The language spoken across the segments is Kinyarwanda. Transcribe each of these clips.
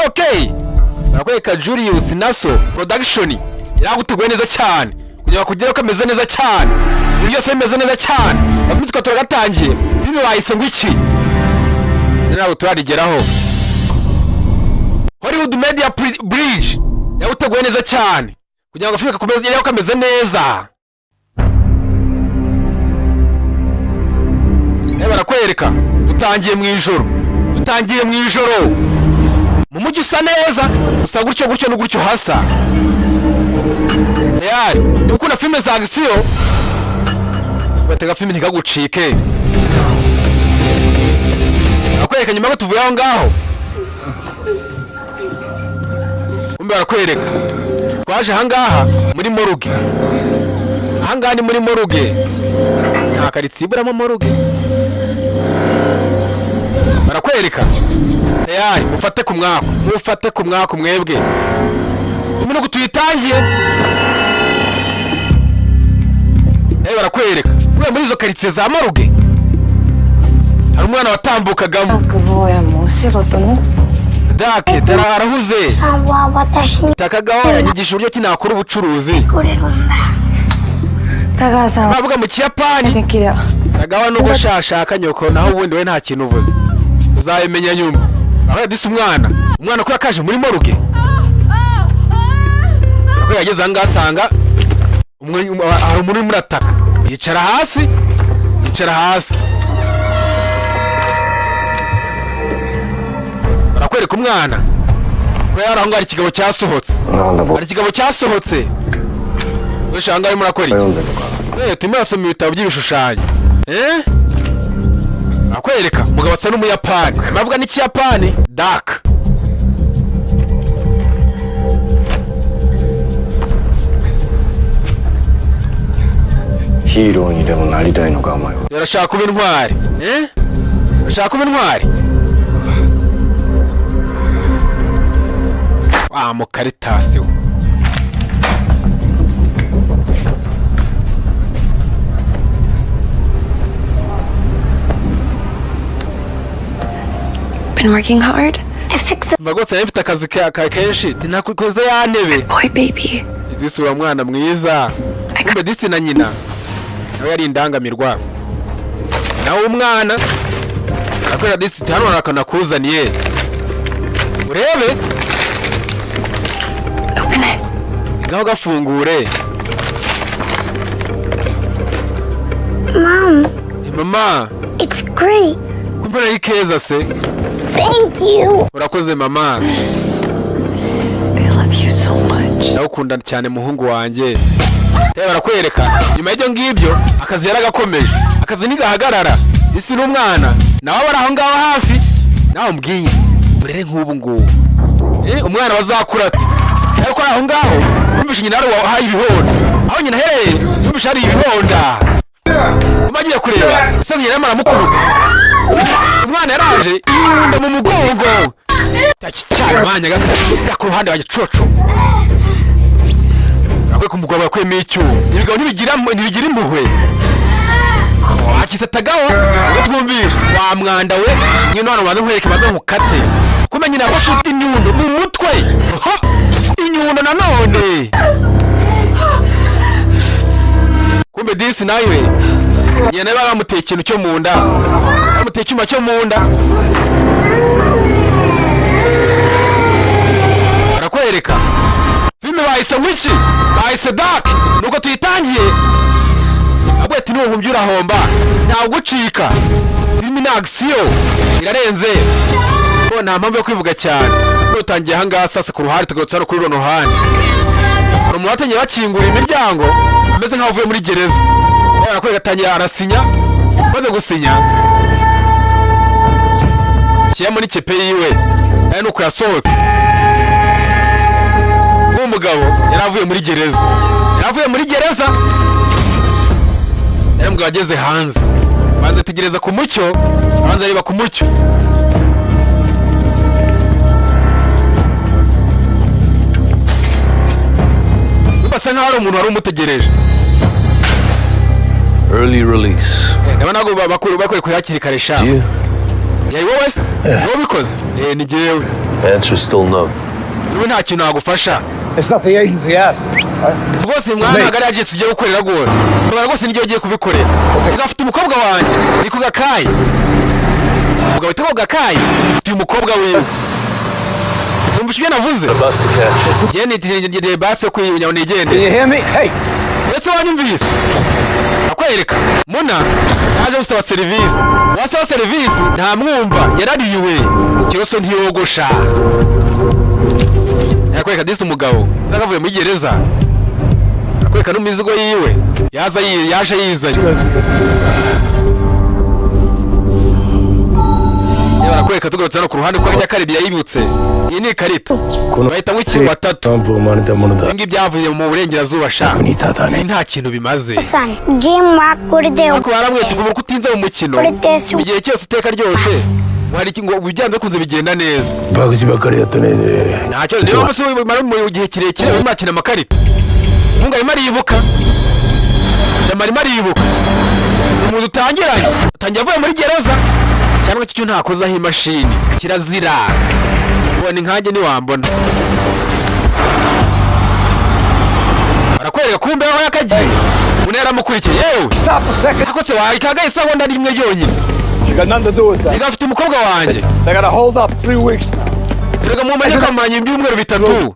Okay, barakwereka Julius Naso Production yaraguteguye neza cyane kugira ngo kugira ko ameze neza cyane, ibintu byose bimeze neza cyane. Bamwe twa turagatangiye. Filime bahise ngo iki? Ntabwo turarigeraho. Hollywood Media Bridge yawuteguye neza cyane kugira ngo filime kakomeze yari kameze neza. Barakwereka dutangiye mu ijoro, dutangiye mu ijoro mu mujyi usa neza, usa gutyo gutyo no gutyo hasa. Tayari niba ukunda filime za action, batega filime ntikagucike. Barakwereka nyuma ko tuvuye aho ngaho, kumbe barakwereka twaje ahangaha muri morgue. Ahangaha ni muri morgue, nta karitsiye iburamo morgue. Barakwereka tayari, mufate ku mwaku, mufate ku mwaku mwebwe. Nuko tuyitangiye nawe barakwereka uriya muri izo karitsiye za morgue hari umwana watambukagamo. 久保屋もお仕事ね。 Dake dara arahuze. さんは私に Takagawa yanyigisha uburyo ki nakora ubucuruzi. くれるんだ。田川さんは Bavuga mu Kiyapani. できりゃ Tagawa nuko shashaka nyoko, naho ubundi we nta kintu uvuze, tuzabimenya nyuma. Aho yadise umwana, umwana ko yakaje muri morgue, ko yageze aha ngaha asanga hari umuntu urimo urataka, yicara hasi, yicara hasi. Barakwereka umwana ko yari aho ngaho, hari ikigabo cyasohotse. なんだ僕 Hari ikigabo cyasohotse. Wese aha ngaho urimo urakora iki? 読んでるのか。 Turimo urasoma ibitabo by'ibishushanyo. Akwereka umugabo asa n'Umuyapani, bavuga n'Ikiyapani. Dark ヒーローにでもなりたいのか、お前は。 Arashaka kuba intwari. Arashaka kuba intwari wa mukaritasi we. Been working hard? I fix Mba rwose nari mfite akazi kenshi, nakoze ya ntebe. Boy, baby. Disi uriya mwana mwiza. Kumbe disi na nyina nawe yari indangamirwa, nawe umwana akorera disi ati hano hari akantu nakuzaniye urebe. Open it. Ngaho gafungure. Mom, Mama. It's great. Kumbe ari keza se. Thank you. Urakoze mama. I love you so much. Ndagukunda cyane muhungu wanjye. Reba barakwereka nyuma y'ibyo ngibyo akazi yaragakomeje, akazi ntigahagarara. Isi n'umwana nawe bari aho ngaho hafi, nawe umbwiye uburere nk'ubu ngubu, umwana bazakura ate? Ariko ari aho ngaho yumvishe nyina hari wahaye ibihonda, aho nyina aherereye yumvishe hari ibihonda. Uma agiye kureba se nyina arimo aramukubita. Umwana yaraje inyundo mu mugongo cyane mwanya gato ya ku ruhande wanjye coco. Akwiye ku mugabo yakuyemo icyuma. Ibigabo ntibigira impuhwe. Wakisatagaho ubwo twumvishe wa mwanda we mwino hano, banza nkwereke, banza nkukate. Kumbe nyina yafashe inyundo mu mutwe. Ha! Inyundo nanone. Kumbe disi nawe nyina nawe bamuteye ikintu cyo mu nda, bamuteye icyuma cyo mu nda. Barakwereka filime bahise ngo iki? Bahise Dark. Nuko tuyitangiye ahubwo ati nuhumbye urahomba, ntawe ugucika. Filime ni action irarenze ko nta mpamvu yo kwivuga cyane. Nutangiye ahangaha sasa ku ruhande, tugarutse hano kuri runo ruhande, hari umuntu watangiye bakingura imiryango ameze nk'aho avuye muri gereza. Barakwereka atangiye arasinya, maze gusinya shyira muri kepe yiwe nawe nuko yasohotse. Uwo mugabo yari avuye muri gereza, yari avuye muri gereza, yari umugabo ageze hanze, abanza ategereza ku mucyo, abanza areba ku mucyo. Asa nkaho hari umuntu wari umutegereje. Early release. Ndabona ntabwo bakwiye kuri hakiri kare sha. Do you? Yari wowe se? Ni wowe ubikoze? Eh, ni jyewe. Answer's still no. Niba nta kintu nagufasha. It's not the agency asked. Right? Rwose mwana, ntabwo ari agency ugiye gukorera rwose. Kubera rwose niryo ugiye kubikorera. Ugafite umukobwa wanjye ni ku gakayi. Umugabo witwa Gakayi afite uyu mukobwa wiwe. Wumva ibyo navuze? Bus to catch. Njye nitegeye basi yo kwibunya ngo Can nigendere. you hear me? Hey, Ese wanyumvise? Akwereka muna yaje gusaba serivisi, wasaba serivisi ntamwumva, yarariwe ikiroso ntiyogosha. Yakwereka disi umugabo akavuye muri gereza, akwereka n'imizigo yiwe yaza yaje yizanye. Yewe, barakwereka tugarutse hano ku ruhande ko ajya karibye yayibutse. Iyi ni ikarita bahitamo ikintu batatu. 担保生まれたものだ。 Ibi ngibi byavuye mu burengerazuba sha. 役に立たね Ibi nta kintu bimaze. さんゲームはこれで Ariko baramwita ugomba kutinza mu mukino igihe cyose, iteka ryose hari ngo byanze kunze bigenda neza. え。博打ばっかりやってねえで。 Ntacyo niyo mpamvu se umara mu gihe kirekire urimo urakina amakarita. Umuhungu arimo aribuka, jama arimo aribuka umuntu utangiranye, atangiye avuye muri gereza cyangwa icyo ntakozaho imashini kirazira. Ubona inkange ntiwambona. Barakwereka kumbe aho yakagiye umuntu yaramukurikiye yewe. Stop a second. Akotse wayikagaye isegonda rimwe ryonyine. You got nothing to do with that. Reka, afite umukobwa wanjye. They got to hold up 3 weeks now. Erega mumanye kamaranye ibyumweru 3.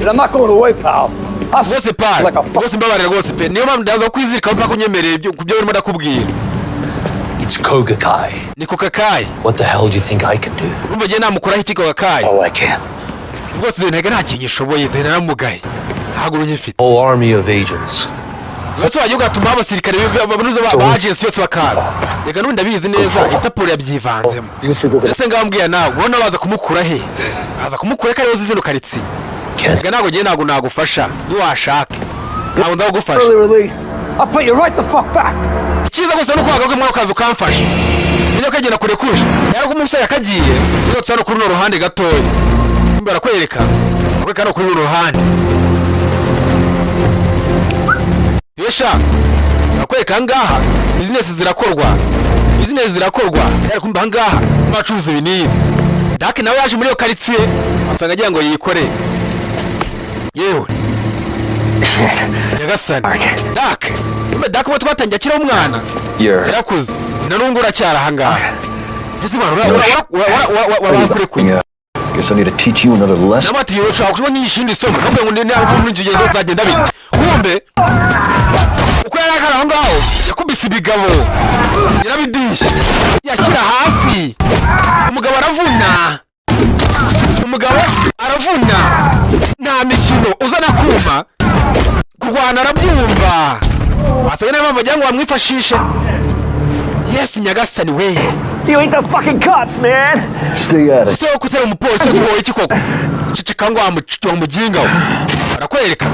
And I'm not going away, pal. I Rwose pal, like a fuck. rwose mbabarira rwose pe. Niyo mpamvu ndaza kwizirikaho mpaka unyemereye ku byo urimo ndakubwira. It's Kogakai. Ni ku kakayi. What the hell do you think I can do? Urumva ngiye namukuraho iki kakayi? All I can. Rwose dore ntega nta kintu ishoboye, dore naramugaye ntabwo unyifite. Whole army of agents. Rwose wajya ugatuma abasirikare banuze ba agency yose bakaza. Reka n'ubundi ndabizi neza Interpol yabyivanzemo. Ese ngaho mbwira nawe, ubona baza kumukura he? Baza kumukura ko ariwe uzi zino karitsiye? Can't Reka, ntabwo ngiye, ntabwo nagufasha. Niwashake ntabwo nzagufasha. Early release. I'll put you right the fuck back. Icyiza gusa ni uko wagaruka muri kazi ukamfasha. Niyo kagenda kure kuje yari umusore yakagiye yotse hano kuri runo ruhande gatoya. Kumbe barakwereka, barakwereka hano kuri runo ruhande yesha. Barakwereka ahangaha bizinesi zirakorwa, bizinesi zirakorwa. Yari kumbe ahangaha bacuruza ibinini. Dake nawe yaje muri iyo karitsiye asanga agira ngo yikore. Yewe nyagasani, Dake! Kumbe Dake uwo twatangiye akiri umwana yarakuze na n'ubu uracyari ahangaha. Ese mwana wabakurekuye? Guess I need to teach you another lesson. Namwe ati ushobora kuba nyigisha irindi somo nubwo ngo ntabwo muri icyo gihe zagenda bite. Kumbe uko yari akari aho ngaho yakubise ibigabo yarabidishye yashyira hasi. Umugabo aravuna, umugabo aravuna, nta mikino. Uzana kuma kurwana arabyumva, wasaga niyo mpamvu wagira ngo bamwifashishe. Yesu nyagasani we! You ain't the fucking cops, man. Stay at it. Ese wowe kutera umupolisi guhoye iki koko? Ceceka ngo wamuginga we. Barakwereka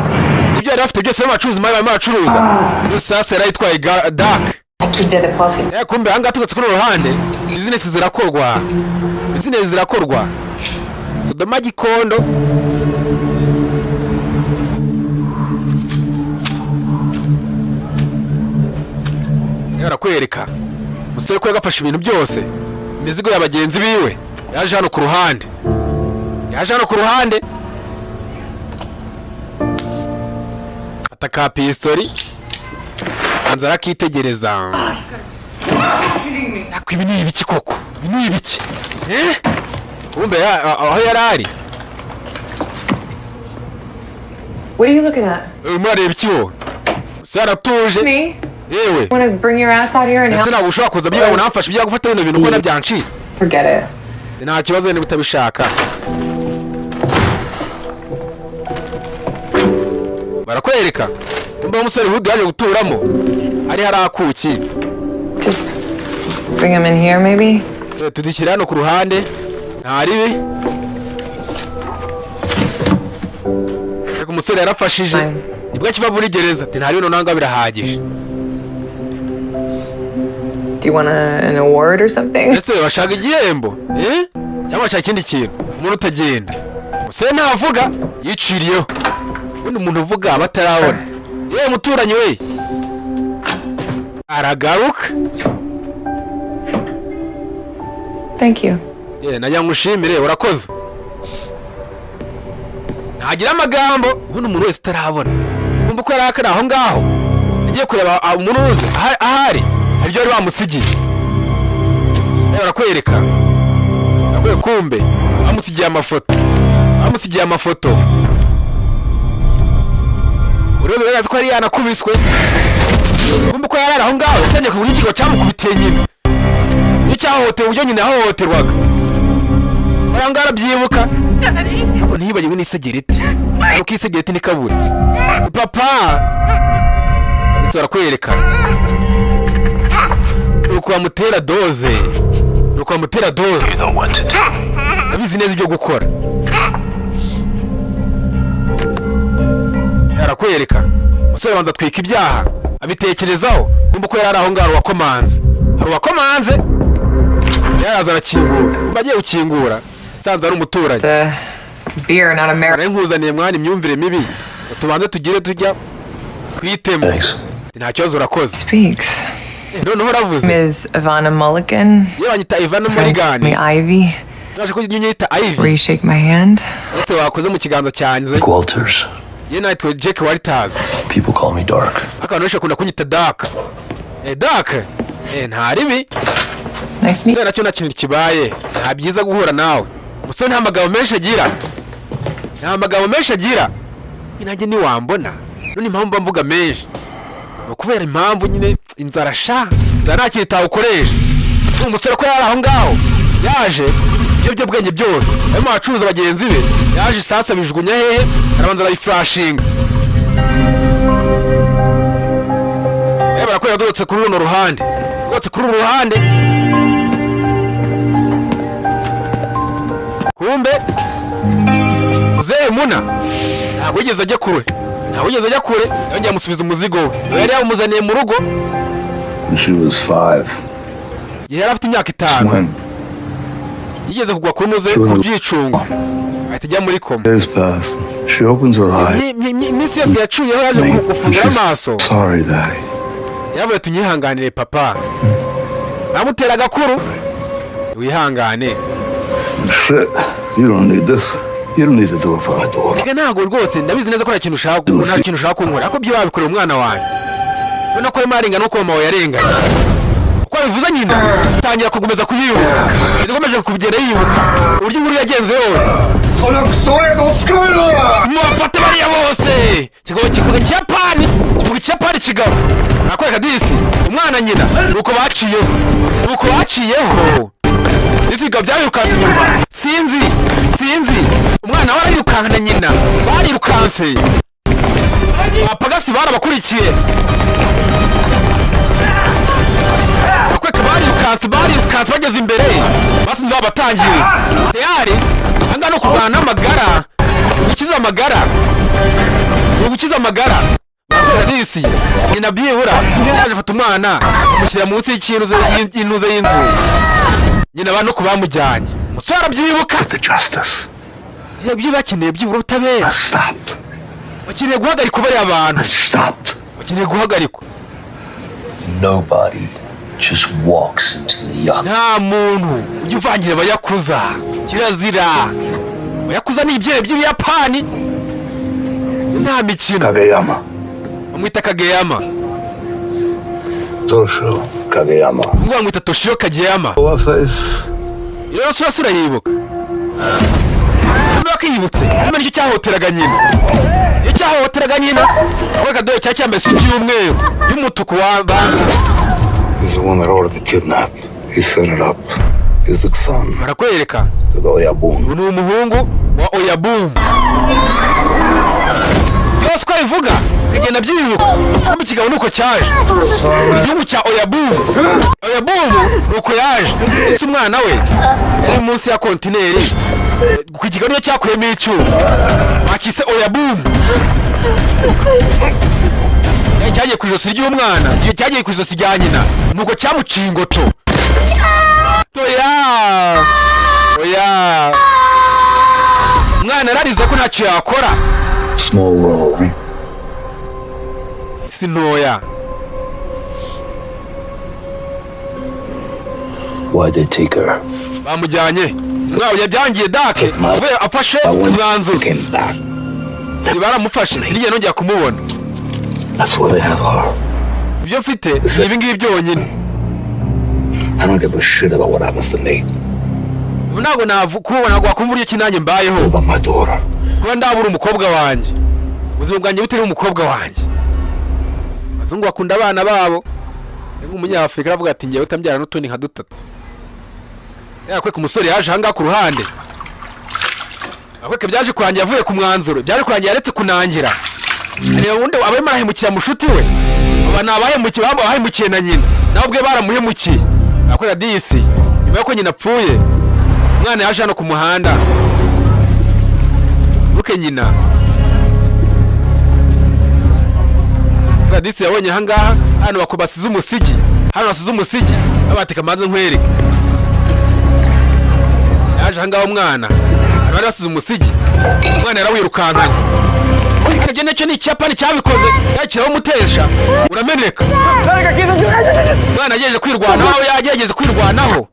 ibyo yari afite byose n'abacuruzi barimo baracuruza. Sasa yari ayitwaye Dark. I keep the deposit. Eh, kumbe ahangaha tugatse kuri uru ruhande bizinesi zirakorwa, bizinesi zirakorwa. Sodoma Gikondo. Eh, barakwereka umusore ko yagafashe ibintu byose, imizigo ya bagenzi biwe. Yaje hano ku ruhande, yaje hano ku ruhande fata ka pistori anza arakitegereza. Ariko ibi ni ibiki koko? Ibi ni ibiki? Eh, kumbe aho yari ari. What are you looking at? Urimo urareba iki wowe? Umusore aratuje. Me? Yewe. Want to bring your ass out here and Ese help? ntabwo ushobora kuza byibura ngo namfashe ibyo gufata bino bintu ubona byancitse? Forget it. Nta kibazo niba utabishaka. Barakwereka nimba umusore Hood yaje guturamo ari hari akuki. Just bring him in here, maybe? Eh, tudushyira hano ku ruhande nta ribi. Ariko umusore yarafashije. Fine. Nibwo akiva muri gereza ati nta ribi noneho birahagije. Do you want an award or something? Ese bashaka igihembo, eh? Cyangwa bashaka ikindi kintu? Umuntu utagenda, umusore ntavuga, yiciriyeho. Ubundi umuntu uvuga aba atarabona. Yewe muturanyi we, aragaruka. Thank you. Ye, nagira ngo ushimire, urakoze. Ntagira amagambo. Ubundi umuntu wese utarabona, kumva ko yari akari aho ngaho, agiye kureba umuntu uzi ahari hari ibyo bari bamusigiye. Barakwereka, barakwereka, kumbe bamusigiye amafoto, bamusigiye amafoto. Urebe, bigaragaza ko yari yanakubiswe. Kumbe ko yari ari aho ngaho, yatangiye ku buryo ikigo cyamukubitiye nyina, iyo cyahohotewe, uburyo nyina yahohoterwaga. Aho ngaho arabyibuka, ariko ntiyibagirwe n'isegereti, ariko isegereti ntikabure. Papa ese, barakwereka nuko bamutera dose, nuko bamutera dose. Abizi neza ibyo gukora. Arakwereka umusore abanza atwika ibyaha, abitekerezaho. Kumva ko yari ari aho ngaho, hari uwakomanze, hari uwakomanze. Yaraza arakingura. Kumva agiye gukingura, asanze ari umuturanyi. It's a beer, not a marriage. Nari nkuzaniye mwana imyumvire mibi ngo tubanze tugire tujya twitemo. Thanks. Nta kibazo, urakoze. Speaks. Noneho uravuze. Ms. Ivana Mulligan. Iyo banyita Ivana Morgan. Me Ivy. Naje ko ujya unyita Where Ivy. you shake my hand. Uretse wakoze mu kiganza cyanjye. Walters. Ye, natwe Jack Walters. People call me Dark. Ariko abantu benshi bakunda kunyita Dark. Dark, nta ribi. Nice meet. Se nacyo nta kintu kibaye, nta byiza guhura nawe. Umusore nta magambo menshi agira, nta magambo menshi agira. Nanjye ntiwambona none impamvu mba mvuga menshi ni ukubera impamvu nyine inzara sha, inzara nta kintu itawukoresha. Ni umusore ko yari aho ngaho, yaje ibiyobyabwenge byose arimo abacuruza bagenzi be, yaje isasa abijugunya hehe? Arabanza arabifurashinga. Barakwereka dutse kuri runo ruhande, dutse kuri uru ruhande. Kumbe muzehe Muna ntabwo yigeze ajya kure, ntabwo yigeze ajya kure. Yongeye amusubiza umuzigo we yari yawumuzaniye mu rugo. When she was 5, Igihe yari afite imyaka 5, when yigeze kugwa ku ntuze, ku byicungo, ahita ajya muri koma. days passed, she opens her eyes. Iminsi yose yacuyeho, yaje And gufungura she's amaso. sorry, Daddy. Yavuye tunyihanganire papa, namutera agakuru, wihangane. Shit, you don't need this. You don't need to do it for our daughter. Reka, ntabwo rwose, ndabizi neza ko nta kintu ushaka, nta kintu ushaka kunkora, ariko byo wabikorera umwana wanjye. Ubona ko arimo arengana uko mama wawe yarenganye. Uko abivuze, nyina atangira gukomeza kuyibuka, yakomeje kugenda yibuka uburyo inkuru yagenze yose. Mubafate bariya bose. Kigabo kivuga Ikiyapani, kivuga Ikiyapani. Kigabo nakwereka disi umwana nyina nuko baciyeho, nuko baciyeho. Disi bikaba byayirukanse inyuma. Sinzi, sinzi, umwana we arayirukanka na nyina barirukanse. Abapagasi barabakurikiye. Bakweka barirukanse, barirukanse, bageze imbere basinze babatangiye tayari. Ahangaha no kurwana n'amagara, gukiza amagara, ni ugukiza amagara. Barakwereka disi nyina byibura yaje afata umwana, amushyira munsi y'intuze y'inzu. Nyina abantu ko bamujyanye, umusore arabyibuka. The justice Ibyo bakeneye byibura ubutabera. stopped. Bakeneye guhagarikwa bariya bantu. Stopped. Bakeneye guhagarikwa. Nobody just walks into the yacht. Nta muntu ujya uvangira abayakuza, kirazira. Abayakuza ni ibyebe by'Ibiyapani, nta mikino. Kageyama. Bamwita Kageyama. Toshio Kageyama. Ngo bamwita Toshio Kageyama. What face? Rero sura sura yibuka, niba akiyibutse niba nicyo cyahoteraga nyina, iyo cyahohoteraga nyina aho kadoye cyari cyambaye isuti y'umweru y'umutuku wa bantu. He's the one that ordered the kidnap. He set it up. He's the son Barakwereka to the Oyabun. uyu ni umuhungu wa Oyabumu. Byose uko abivuga bigenda byibuka no mu kigabo nuko cyaje igihugu cya Oyabumu. Oyabumu nuko yaje ese umwana we yari munsi ya kontineri ku kigabo, niyo cyakuyemo icyuma bakise Oyabumu. Cyagiye ku ijosi ry'umwana, cyagiye ku ijosi rya nyina, nuko cyamuciye ingoto. Toya, oya, umwana yararize ko ntacyo yakora. Small world, right? Si ntoya. Why'd they take her? Bamujyanye mwabo yabyangiye dake we afashe umwanzuro. Came back. Baramufashe, sinigeze nongera kumubona. That's where they have her. Ibyo mfite ni ibi ngibi byonyine. I don't give a shit about what happens to me. Ubu ntabwo kubona, ntabwo wakumva uburyo ki nanjye mbayeho. About my daughter. Kuba ndabura umukobwa wanjye, ubuzima bwanjye butari umukobwa wanjye. Abazungu bakunda abana babo. Ni nk'umunyafurika aravuga ati: "Ngewe utambyara n'utundi nka dutatu." Yakwereka umusore yaje ahangaha ku ruhande, akwereka byaje kurangira avuye ku mwanzuro, byaje kurangira yaretse kunangira. Reba ubundi aba arimo arahemukira mushuti we. Aba ni abahemukiye, bahemukiye na nyina, nawe ubwe baramuhemukiye. Akwereka disi nyuma y'uko nyina apfuye, umwana yaje hano ku muhanda buke nyina. Disi yabonye ahangaha hano basize umusigi, hano basize umusigi, babateka maze nkwereke. Yaje ahangaha umwana, hano bari basize umusigi, umwana yarawirukankanye. Ibyo nacyo ni Ikiyapani cyabikoze, yakiraho umutesha urameneka. Umwana yagerageje kwirwanaho, yagerageje kwirwanaho.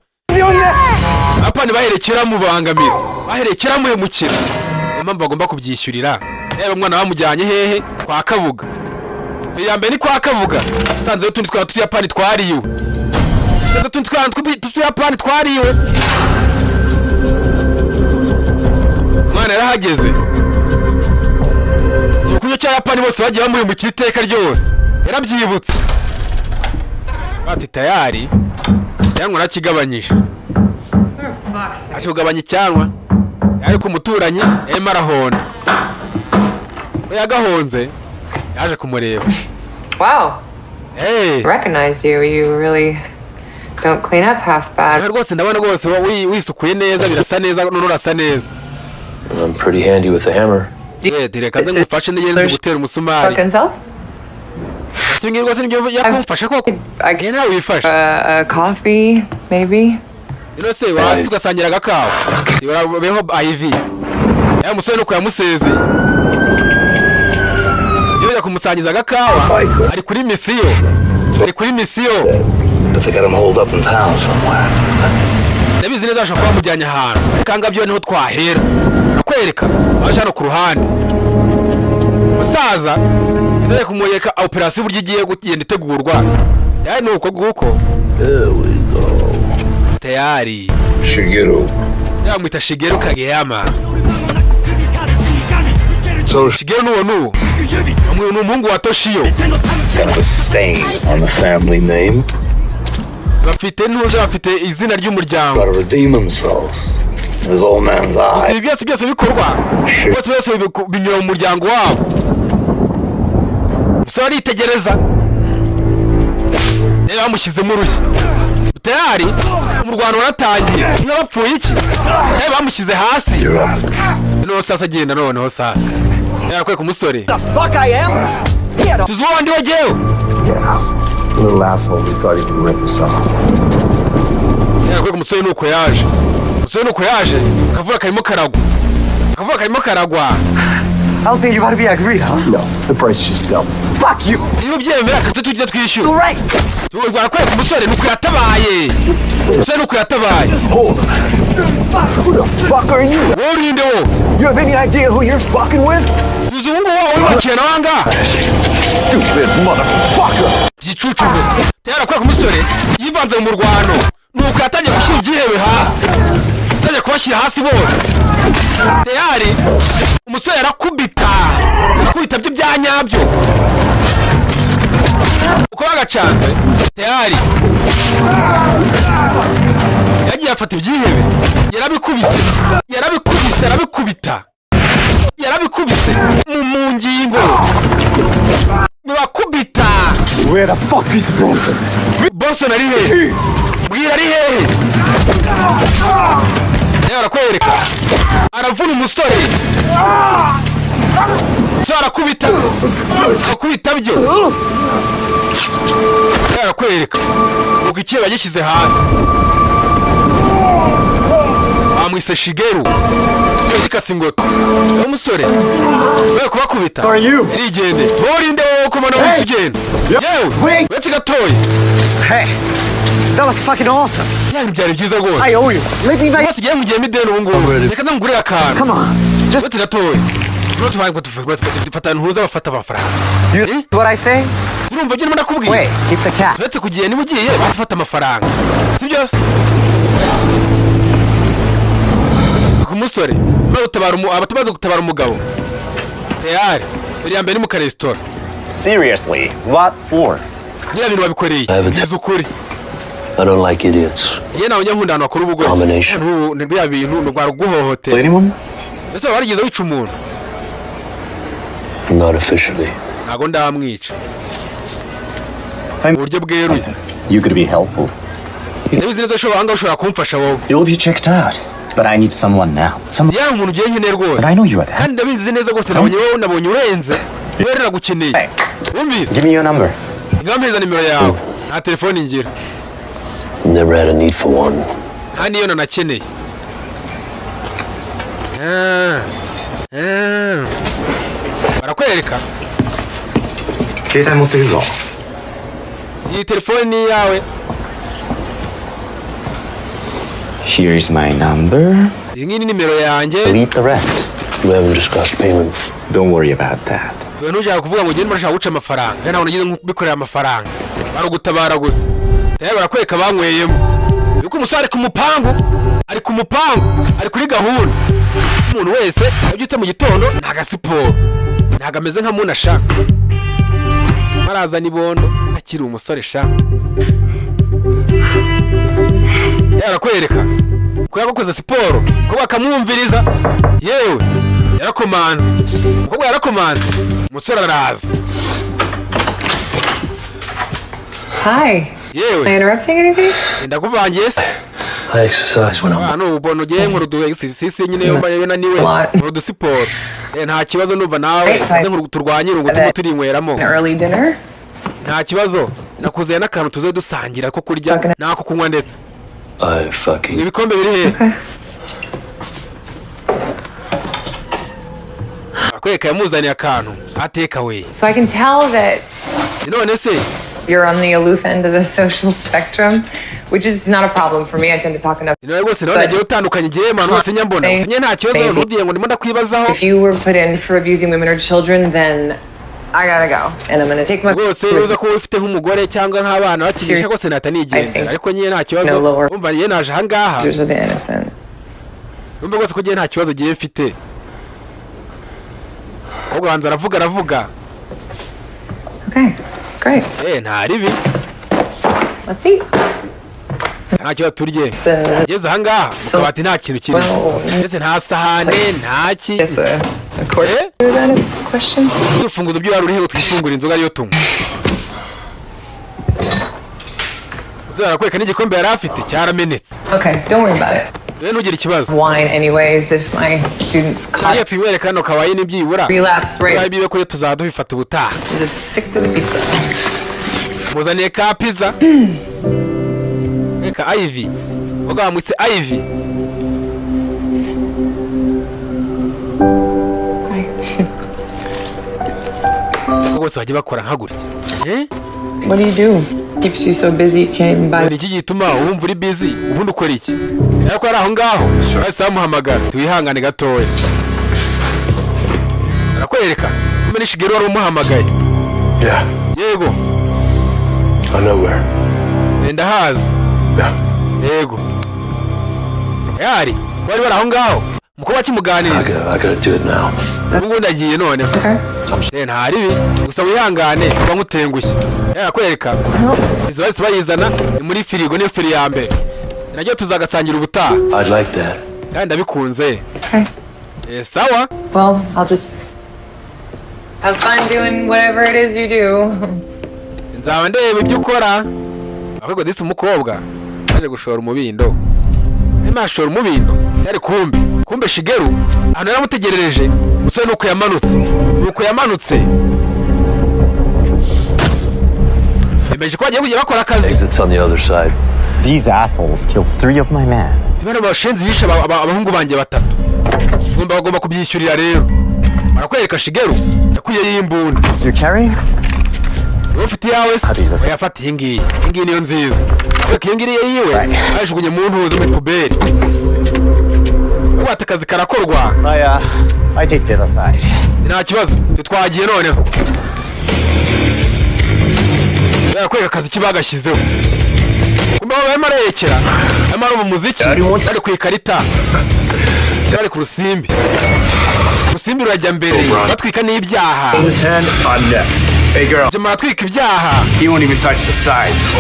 Abayapani baherekera mubangamira, baherekera muhemukira, niyo mpamvu bagomba kubyishyurira. Reba umwana bamujyanye hehe? Kwa Kabuga. Iya mbere ni kwa Kabuga, usanzeho utundi twana tw'Utuyapani twariwe, usanze utundi twana tw'Utuyapani twariwe. Umwana yarahageze, igikumwe cy'Abayapani bose bagiye bamuhemukira iteka ryose yarabyibutse. Bati tayari icyanwa narakigabanyije, aje kugabanya icyanwa, ariko umuturanyi yarimo arahonda, we yagahonze yaje kumureba. Wow, Hey. recognize you. You really don't clean up half bad. Rwose ndabona rwose wisukuye neza, birasa neza, none urasa neza. I'm pretty handy with a hammer. Eh, reka nze ngufashe nigeze gutera umusumari. Fucking self? Si ibi ngibi rwose nibyo yakumfasha koko? I, Nge nawe wifashe. A coffee, maybe? Ino se waza tugasangira agakawa? Beho iv ya musore nuko yamusezeye, iyo kumusangiza agakawa ari kuri misiyo, ari kuri misiyo. But they got him holed up in town somewhere. Ndabizi neza ashobora kuba bamujyanye ahantu, ariko ahangaha byo niho twahera. Arakwereka aje hano ku ruhande, umusaza yagiye kumwereka operasiyo uburyo igiye kugenda itegurwa. Yani ni uko nguko. There we go. Tayari. Shigeru. Yamwita Shigeru Kageyama. So Shigeru nuwo nuwo ni umuhungu wa Toshio. Kind of a stain on the family name. Bafite ntuze, bafite izina ry'umuryango. Gotta redeem himself. His old man's Gusa eye. ibi byose byose bikorwa byose byose binyura mu muryango wabo. Umusore aritegereza, rero bamushyizemo urushyi, tayari umurwano waratangiye. Niba bapfuye iki? Tayari bamushyize hasi. You're up. Noneho sasa agenda, noneho sasa yarakwereka umusore. Fuck I am? Get Tuzi uwo ndi wagewe. Little asshole who thought he could rip us off. Yarakwereka umusore nuko yaje, umusore nuko yaje, akavura karimo karagwa, akavura karimo karagwa. I don't think you're about to be agreed, huh? No, the price just doubled. Fuck you! Niba ubyemera akazi tujya twishyura. Right! Barakwereka umusore nuko yatabaye, umusore nuko yatabaye. Hold on. Who the fuck are you? Wowe urinde wowe. You have any idea who you're fucking with? Uzi ubu ngubu uri gukina nawe ahangaha? Stupid motherfucker! Gicucu gusa. Tera arakwereka umusore yivanze mu murwano, nuko yatangiye gushyira ibyihebe hasi, yatangiye kubashyira hasi bose. Tayari umusore arakubita, arakubita byo bya nyabyo uko bagacanze. Tayari yagiye afata ibyihebe, yarabikubise, yarabikubise, arabikubita, yarabikubise mu ngingo bibakubita. Where the fuck is Bronson? Bronson ari hehe? Mbwira ari hehe? Rero arakwereka aravuna umusore, umusore arakubita, arakubita byo. Rero arakwereka ubwo ikiba yagishyize hasi, bamwise Shigeru gikase ingoto. Uwo musore we kubakubita. Are you? Irigende, wowe urinde wowe, kumana wese ugenda yewe. Wait. Uretse gatoya. Hey! That was fucking awesome. Ya bintu byari byiza rwose. I owe you. Let me make. Rwose igihe mugiyemo ideni ubu ngubu, reka ndamugurire akantu. Come on. Just Uretse gatoya. Dufata ntuza bafata amafaranga. You Eh? what I say? Urumva ibyo ndimo ndakubwira? Wait, keep the cash. Uretse kugiye, niba ugiye basi fata amafaranga, si byose. Ku musore maze gutabara abatabaza gutabara umugabo tayari mbere ya mbere ni mu karesitora. Seriously, what for? Biriya bintu wabikoreye? Bwiza ukuri. I don't like idiots. Iyo nawe nkunda ahantu bakora ubugore. Combination. Ni biriya bintu ni rwara guhohotera. Anyone? Ese waba warigeze wica umuntu? Not officially. Ntabwo ndamwica mu buryo bweruye. You could be helpful. Ndabizi neza ushobora ahangaha, ushobora kumfasha wowe. You'll be checked out. But I need someone now. Someone. Yaba umuntu ugiye nkeneye rwose. But I know you are that. Kandi ndabizi neza rwose, nabonye wowe, nabonye urenze rero nagukeneye. Hey. Wumvise? Give me your number. Ngaho nimero yawe. Nta telefone ngira. Never had a need for one. Nta niyo nanakeneye. Ah, ah. Barakwereka. 携帯持ってくぞ。 Iyi telefone ni iyawe? Here's my number. Iyi ngiyi ni nimero yanjye. Delete the rest. We haven't discussed payment. Don't worry about that. Wewe ntushaka kuvuga ngo ugende urashaka guca amafaranga. Rero ntabwo nagize nkubikorera amafaranga, bari ugutabara gusa. Rero barakwereka banyweyemo yuko umusore ari ku mupangu, ari ku mupangu, ari kuri gahunda. Umuntu wese yabyutse mu gitondo nta gasiporo, ntabwo ameze nka muna sha, barazana ibondo akiri umusore sha. Yarakwereka ko yakoze siporo, ko bakamwumviriza. Yewe, yarakomanze, umukobwa yarakomanze, umusore araza. Hi. Yewe. Am I interrupting anything? Ndakuvangiye se? I exercise when I'm Hano ubona ugiye nkora udu exercise nyine iyo mbaye naniwe, nkora udusiporo. Nta kibazo, numva nawe nze nkora turwanye irungu turimo turinyweramo. An early dinner? Nta kibazo, nakuzanye n'akantu tuze dusangira ko kurya n'ako kunywa ndetse. I fucking Ibikombe biri hehe? Akwereka yamuzaniye akantu ateka we. So I can tell that None se you're on the aloof end of the social spectrum, which is not a problem for me. I tend to talk enough. Nawe rwose nawe nagiye utandukanye igihe abantu bose nyambona gusa nyine nta kibazo, ntugire ngo ndimo ndakwibazaho. If you were put in for abusing women or children, then I gotta go. And I'm gonna take my Rwose uza kuba ufite nk'umugore cyangwa nk'abana bakinisha rwose nahita nigendera, ariko nyine nta kibazo. Umva, njye naje ahangaha. Of the innocent. Numva rwose ko njye nta kibazo giye mfite. Umukobwa wanjye aravuga, aravuga. Okay, great. Nta ribi. Let's see. Nta kibazo, turye. Ngeze ahangaha mu kabati nta kintu kirimo, ndetse nta sahane, nta ki. Is a court that a question? Urufunguzo by'uwari urihe ngo twifungure inzoga ariyo tunywa? Umusore arakwereka n'igikombe yari afite cyaramenetse. Okay, don't worry about it. Rero ntugire ikibazo. Wine, anyways, if my students caught Iyo twinywere kano kawaii byibura. relapse rate, Biba bibe kuri tuzaba dubifata ubutaha. just stick to the pizza. Muzaniye ka pizza. Reka Ivy, ubwo bamwitse Ivy. Hi. Ariko bose bajya bakora nka gutya. Eh? What do you do? Keeps you so busy you can't even buy Ni iki gituma wumva uri busy? Ubundi ukora iki? Ariko ari aho ngaho bahise bamuhamagara, twihangane gatoya. Arakwereka kumbe ni Shigeru wari umuhamagaye. Yeah, Yego. I know where. Ndahazi. Yeah. Yego, yari bari aho ngaho umukobwa akimuganiriza. I gotta do it now. Ubu ngubu ndagiye noneho. Okay. Nta ribi, gusa wihangane kuba nkutengushye. Arakwereka izo bahise bayizana, ni muri firigo, niyo firi ya mbere naryo, tuzagasangira ubutaha. I'd like that. Kandi ndabikunze. Okay. Sawa. Well, I'll just have fun doing whatever it is you do. Nzaba ndeba ibyo ukora. Ahubwo disi umukobwa yaje gushora umubindo, arimo arashora umubindo yari kumbe Shigeru ahantu yaramutegerereje. Umusore nuko yamanutse, nuko yamanutse, yemeje ko bagiye kujya bakora akazi. Exit's on the other side. These assholes killed three of my men. Bano bashenzi bishe abahungu banjye batatu, bagomba kubyishyurira. Rero barakwereka Shigeru yakuyeyo imbunda. You carrying? Wowe ufite iyawe se? Ah, Jesus. Oya, fata iyi ngiyi, iyi ngiyi niyo nziza. Reka iyo ngiriye yiwe bayijugunye mu ntuzi, muri poubelle. Bati akazi karakorwa. I take the other side. Nta kibazo, twe twagiye. Noneho barakwereka akazi ki bagashyizeho. Kumbe aho barimo arerekera, barimo arumva umuziki, bari ku ikarita, bari ku rusimbi. Urusimbi rurajya mbere, batwika n'ibyaha. This hand, I'm next. Hey girl, Jya baratwika ibyaha. he won't even touch the sides.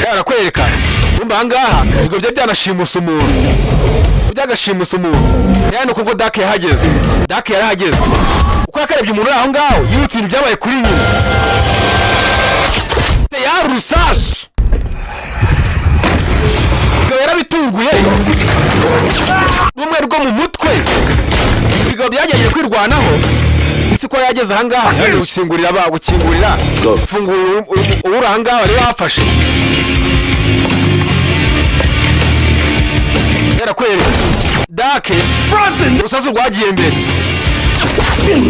Barakwereka, kumbe ahangaha ibigo bye byanashimusa umuntu, byagashimusa umuntu. Yani kuko Dake yahageze, Dake yarahageze. Uko yakarebye umuntu uri aho ngaho, yibutse ibintu byabaye kuri nyina. Yari urusasu. Bikaba yarabitunguye rumwe rwo mu mutwe. Ibigabo byagerageje kwirwanaho. Isi ko yageze ahangaha, yaje gukingurira, ba gukingurira, gufungura uri ahangaha bari bafashe. Yarakwereka Dake, urusasu rwagiye mbere,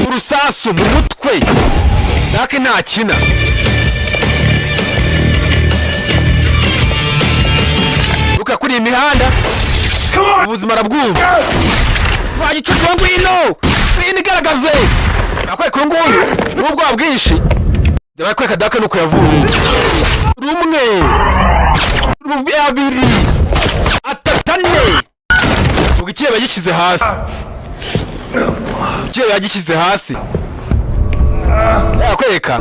urusasu mu mutwe. Dake ntakina. Luka kuri iyi mihanda ubuzima arabwumva. Wagicucu, ngwino, ngwino igaragaze. Nakwereka uyu nguyu n'ubwoba bwinshi. Barakwereka Dake nuko yavuye rumwe, abiri, atatu, ane. Ubwo ikirebe yagishyize hasi, ikirebe yagishyize hasi. Yakwereka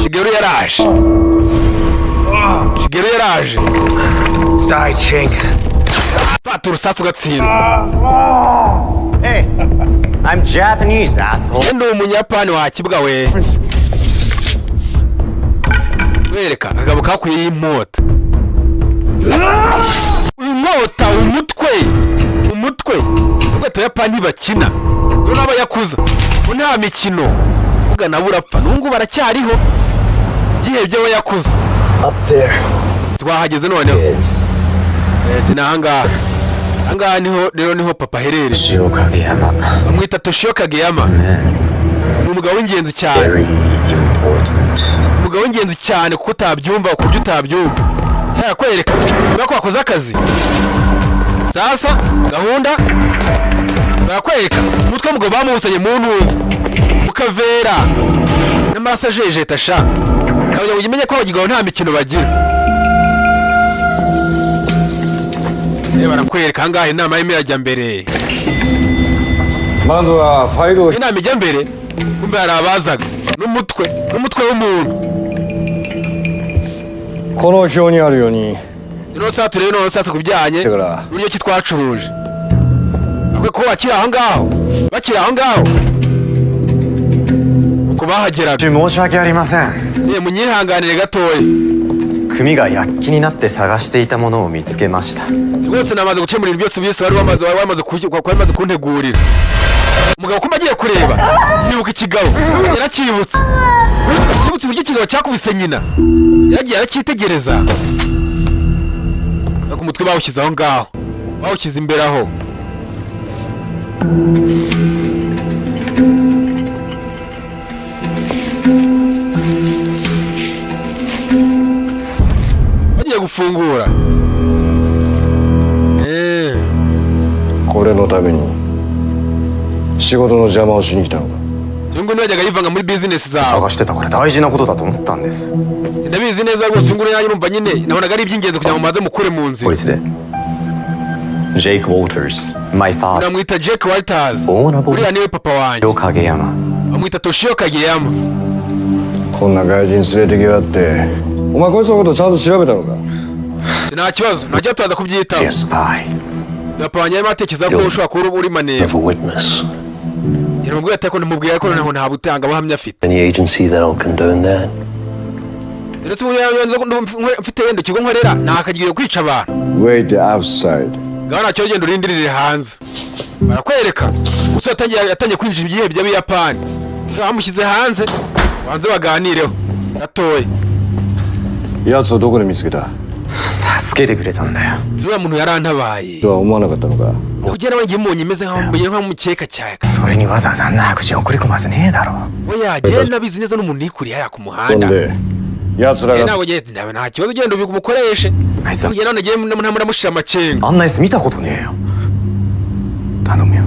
Shigeru yaraje, Shigeru yaraje. Die, chink. Fata urusasu ugatsindwa. Hey, I'm Japanese, asshole. Ndi umunyapani wa kibwa we. Wereka akagabo kakuyeho inkota, inkota umutwe, umutwe. Ubwo abayapani bakina rero n'abayakuza bo nta mikino. Uvuga nabo urapfa. N'ubu ngubu baracyariho byihebye abayakuza. Up there Twahageze noneho. is Ni ahangaha, ahangaha niho rero, niho papa aherereye. Shio Kageyama. Bamwita Toshio Kageyama, ni umugabo w'ingenzi cyane. Very important. Umugabo w'ingenzi cyane kuko utabyumva, ku buryo utabyumva. Yakwereka niba ko wakoze akazi. Sasa gahunda barakwereka umutwe w'umugabo bamuwusanye mu ntuza, mu kavera, n'amaraso ajejeta sha. Kugira ngo umenye ko abagabo nta mikino bagira. Reba, barakwereka ahangaha inama y'imwe irajya mbere. まずはファイルを Inama ijya mbere, kumbe hari abazaga n'umutwe w'umuntu. この表にあるように Rero sasa turebe noneho sasa ku bijyanye Tegura. uburyo ki twacuruje. Akwiye kuba bakiri aho ngaho, bakiri aho ngaho uko bahageraga. 申し訳ありません。 Ye, munyihanganire gatoya. 組が躍起になって探していたものを見つけました。 Rwose namaze gukemura ibintu byose byose bari bamaze kuntegurira. Umugabo kumba agiye kureba, yibuka ikigabo, yaracyibutse, yibutse uburyo ikigabo cyakubise nyina. Yaragiye aracyitegereza, ariko umutwe bawushyize aho ngaho, bawushyize imbere aho. Bagiye gufungura. これのために仕事の邪魔をしに来たのか？ Uyu nguyu yajyaga yivanga muri bizinesi zawe. 探してたから大事なことだと思ったんです。 Ndabizi neza rwose. Uyu nguyu nanjye urumva nyine nabonaga ari iby'ingenzi kugira ngo mubanze mukure mu nzira. こいつでジェイク・ウォーターズ My father. Namwita Jake Walters. Uriya niwe papa wanjye. 影山。 Bamwita Toshio Kageyama. こんな外人連れてきやがって。お前、こいつのことちゃんと調べたのか？ Nta kibazo, ntajya turaza kubyitaho. Spy. Papa wanjye arimo atekereza ko ushobora kuba uri maneko. Have a witness. Yaramubwiye ati ariko ntimubwira ko noneho nta butangabuhamya afite. Any agency that'll condone that? Ndetse ubu mfite wenda ikigo nkorera ntakagiye kwica abantu. Wait outside. Ngaho ntacyo, genda urindirire hanze. Barakwereka umusore yatangiye kwinjira ibyihebe by'Abayapani. Bamushyize hanze, banze baganireho gatoya. 奴をどこで見つけた？ 助けてくれたんだよ。 Uriya muntu yarantabaye. とは思わなかったのか？ Ugera we ngiye mubonye meze nkaho mukeka cyane. それにわざわざあんな白人送り込まずねえだろ。 Oya, genda nabizi neza n'umuntu yikuriye hariya ku ほん muhanda. で奴らが Ntabwo ugiye, nta kibazo, ugenda ubumukoreshe. あいつは Ugenda none ugiye muramushira amakenga. あんな奴見たことねえよ頼むよ